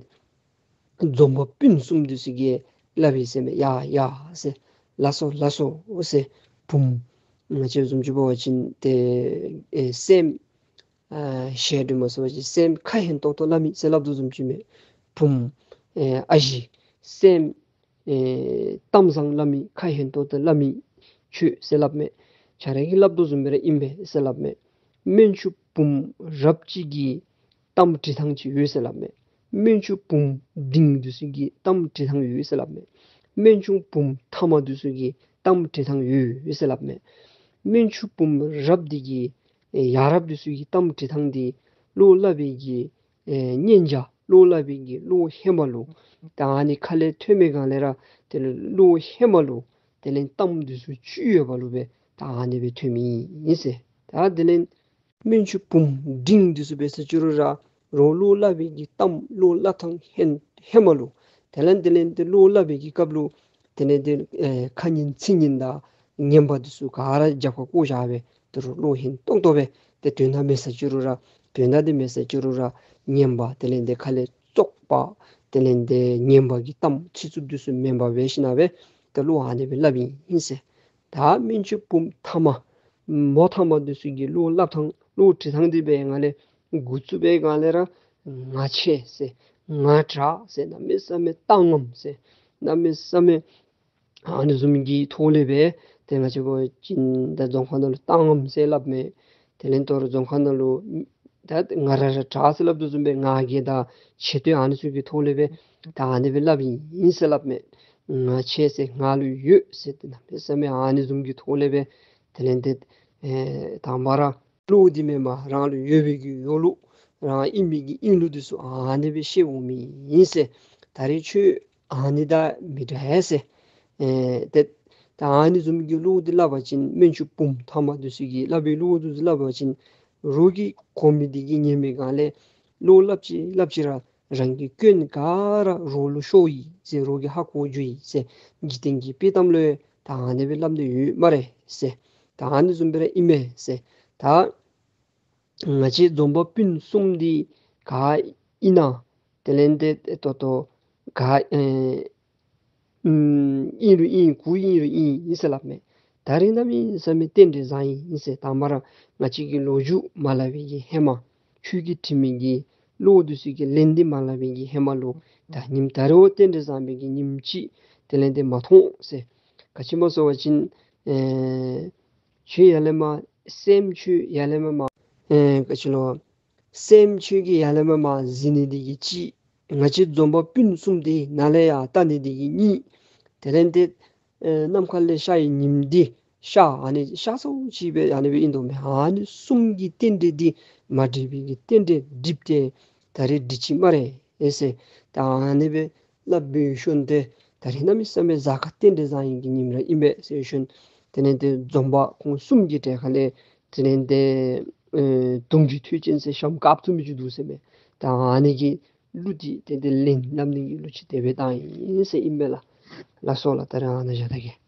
འཛོམས་པ་སྤུན་གསུམ་འདི་ཚུ་གིས་སླབ་ཡི་ཟེར་མས། ཡ་ཡ་ཟེར། ལགས་སོ་ལགས་སོ་ཟེར། བུམོ་ང་བཅས་བཟུམ་ཅིག་འབད་བ་ཅིན་ཏེ་ཨེ་སྲསམོ་ཨ་ཞལ་འདྲི་མ་ཚུགས་པ་ཅིན་སྲསམོ་ཁ་ཧན་ཏོག་ཏོ་སླབ་མི་ཟེར་སླབ་དོ་བཟུམ་ཅིག་མས། བུམོ་ཨེ་ཨ་ཞེ་སྲསམོ་ཨེ་གཏམ་བཟང་སླབ་མི་ཁ་ཧན་ཏོག་ཏོ་སླབ་མི་ཁྱོད་ཟེར་སླབ་མས། ཁྱོད་ར་གིས་སླབ་དོ་བཟུམ་སྦེ་ར་ཨིན་པས་ཟེར་སླབ་མས། སྨན་ཆུང་བུམོ་རབ་ཅིག་གི་གཏམ་འདྲི་ཐངས་ཅིག་ཡོད་ཟེར་སླབ་མས། སྨན་ཆུང་བུམོ་འབྲིང་འདི་ཚུ་གི་གཏམ་འདྲི་ཐངས་ཡོད་ཟེར་སླབ་མས། སྨན་ཆུང་བུམོ་ཐ་མ་འདི་ཚུ་གི་གཏམ་འདྲི་ཐངས་ཡོད་ཟེར་སླབ་མས། སྨན་ཆུང་བུམོ་རབ་འདི་གི་ཨེ་ཡ་རབས་འདི་ཚུ་གི་གཏམ་འདྲི་ཐངས་འདི་བློ་སླབ་པའི་གི་ཨེ་སྙན་ཆ་བློ་སླབ་པའི་གི་བློ་ཧེ་མ་ལུ་ད་ཨ་ནི་ཁ་ལས་ཐོན་མི་སྒང་ལས་ར་དེ་ལས་བློ་ཧེ་མ་ལུ་དེ་ལས་གཏམ་འདི་ཚུ་བཅུད་ཡོད་པ་ལུ་སྦེ་ད་ཨ་ནི་སྦེ་ཐོན་མི་ཨིན་ཟེར། ད་དེ་ལས་སྨན་ཆུང་བུམོ་འབྲིང་འདི་ཚུ་འབད་ས་ཅི་རུང་ར་རོགས་བློ་སླབ་པའི་གི་གཏམ་བློ་སླབ་ཐངས་ཧེ་ཧེ་མ་ལུ་དེ་ལས་དེ་ལས་དེ་བློ་སླབ་པའི་གི་སྐབས་ལུ་དེ་ལས་དེ་ཨེ་ཁ་ངན་ཚིག་ངན་དང་ངན་པ་འདི་ཚུ་ག་ར་རྒྱབ་ཁར་བཀོ་བཞག་སྦེ་དེ་རུང་བློ་ཧན་ཏོག་ཏོ་སྦེ་ཏེ་དོན་དག་མེད་ས་ཅི་རུང་ར་དོན་དག་འདི་མེད་ས་ཅི་རུང་ར་ངན་པ་དེ་ལས་དེ་ཁ་ལས་བཙོག་པ་དེ་ལས་དེ་ངན་པ་གི་གཏམ་ཚིག་རྩུབ་འདི་ཚུ་མེན་པར་འབད་ཞིནམ་སྦེ་ཏེ་བློ་ཨ་ནི་སྦེ་སླབ་ཨིན་ཟེར། ད་སྨན་ཆུང་བུམོ་ཐ་མ་མོ་ཐ་མ་འདི་ཚུ་གི་བློ་སླབ་ཐངས་བློ་འདྲི་ཐངས་འདི་འབད་སྒང་ལས་འགོ་བཙུགས་པའི་སྒང་ལས་ར་ང་ཆེ་ཟེར་ང་དྲག་ཟེར་གནམ་མེད་ས་མེད་གཏམ་ངན་ཟེར་གནམ་མེད་ས་མེད་ཨ་ནི་བཟུམ་གྱི་ཐོག་ལས་སྦེ་ཏེ་ང་བཅས་འབད་བ་ཅིན་ད་རྫོང་ཁ་ནང་ལུ་གཏམ་ངན་ཟེར་སླབ་མས། དེ་ལས་དོ་རུང་རྫོང་ཁ་ནང་ལུ་ད་ང་ར་ར་དྲག་ཟེར་སླབ་དོ་བཟུམ་སྦེ་ང་རྒྱལ་དང་ཆེ་བསྟོད་ཨ་ནི་ཚུ་གི་ཐོག་ལས་སྦེ་ད་ཨ་ནི་སྦེ་སླབ་ཨིན་ཟེར་སླབ་མས། ང་ཆེ་ཟེར་ང་ལུ་ཡོད་ཟེར་ཏེ་གནམ་མེད་ས་མེད་ཨ་ནི་བཟུམ་གྱི་ཐོག་ལས་སྦེ་དེ་ལས་དེ་ཨེ་དང་པ་ར་བློ་འདི་མེན་པར་རང་ལུ་ཡོད་པའི་གི་ཡོད་ལུགས་རང་ཨིན་མི་གི་ཨིན་ལུགས་འདི་ཚུ་ཨ་ནི་སྦེ་ཤེས་འོང་མི་ཨིན་ཟེར། ད་རེས་ཁྱོད་ཨ་ནི་དང་མི་འདྲ་ཟེར། ཨེ་ཏེ་ད་ཨ་ནི་བཟུམ་གྱི་བློ་འདི་སླབ་པ་ཅིན་སྨན་ཆུང་བུམོ་ཐ་མ་འདི་ཚུ་གིས་སླབ་པའི་བློ་འདི་ཚུ་སླབ་པ་ཅིན་རོགས་ཀྱིས་གོ་མི་འདི་གིས་ཉན་མི་སྒང་ལས་བློ་སླབ་ཅི་སླབ་ཅི་ར་རང་གི་སྐྱོན་ག་ར་རོགས་ལུ་ཤོར་ཡི་ཟེར་རོགས་ཀྱིས་ཧ་གོ་འགྱོ་ཡི་ཟེར། འཇིག་རྟེན་གྱི་དཔྱེ་གཏམ་ལུ་ད་ཨ་ནི་སྦེ་སླབ་ནི་ཡོད་སྨ་རེ་ཟེར། ད་ཨ་ནི་བཟུམ་སྦེ་ར་ཨིན་མས་ཟེར། ད་ང་བཅས་འཛོམས་པ་སྤུན་གསུམ་འདི་ག་ཨིན་ན་དེ་ལས་དེ་ཏོག་ཏོ་ག་ཨེ་ཨིན་རུང་ཨིན་གུ་ཨིན་རུང་ཨིན་ཨིན་ཟེར་སླབ་མས། ད་རེས་གནམ་མེད་ས་མེད་རྟེན་འབྲེལ་བཟང་ཡི་ཟེར། དང་པ་ར་ང་བཅས་ཀྱི་ལོ་རྒྱུས་མ་སླབ་པའི་གི་ཧེ་མ་ཁྱོད་ཀྱིས་དྲི་མི་གི་བློ་འདི་ཚུ་གི་ལན་འདི་མ་སླབ་པའི་གི་ཧེ་མ་ལུ་ད་ཉིནམ་ད་རེས་འོ་རྟེན་འབྲེལ་བཟང་པའི་གི་ཉིནམ་ཅིག་དེ་ལས་དེ་མ་མཐོང་ཟེར། ག་ཅི་སྨོ་ཟེར་བ་ཅིན་ཨེ་ཁྱོད་ཡར་ལས་མར་སྲསམོ་ཁྱོད་ཡར་ལས་མར་མར་ཨེ་ག་ཅི་ལོ་སྲསམོ་ཁྱོད་ཀྱིས་ཡར་ལས་མར་མར་གཟིགས་ནི་འདི་གིས་གཅིག། ང་བཅས་འཛོམས་པ་སྤུན་གསུམ་འདི་ནཱ་ལས་ཡར་བལྟ་ནི་འདི་གིས་གཉིས། དེ་ལས་དེ་ཨེ་ནམ་མཁའ་ལས་ཤར་བའི་ཉིམ་འདི་ཤར་ཨ་ནི་ཤར་སོང་ཅི་སྦེ་ཨ་ནི་སྦེ་ཨིན་དོ་མས། ཨ་ནི་གསུམ་གྱི་རྟེན་འབྲེལ་འདི་མ་འགྲིག་པའི་གི་རྟེན་འབྲེལ་འགྲིག་སྟེ་ད་རེས་འགྲིག་ཅི་སྨ་རེ་ཨེ་ཟེར། ད་ཨ་ནི་སྦེ་སླབ་པའི་ཤུལ་ཏེ་ད་རེས་གནམ་མེད་ས་མེད་གཟའ་སྐར་རྟེན་འབྲེལ་བཟང་བའི་གི་ཉིནམ་ར་ཨིན་པས་ཟེར་ཤུལ། དེ་ལས་དེ་འཛོམས་པ་ཁོང་གསུམ་གྱི་གྲལ་ཁ་ལས་དེ་ལས་དེ་ཨེ་དུང་གི་མཐུ་ཅན་ཟེར་ཤམ་དཀརཔོ་བཙུགས་མི་ཅིག་འདུག་ཟེར་མས། ད་ཨ་ནི་གི་གླུ་འདི་དེ་དེ་ལན་སླབ་ནི་གི་གླུ་ཅིག་དེ་སྦེ་བཏང་ཡི་ཟེར་ཨིན་པས་ལགས། ལགས་སོ་ལགས། ད་རེས་ཨ་ནཱ་བཞག་ད་གེ།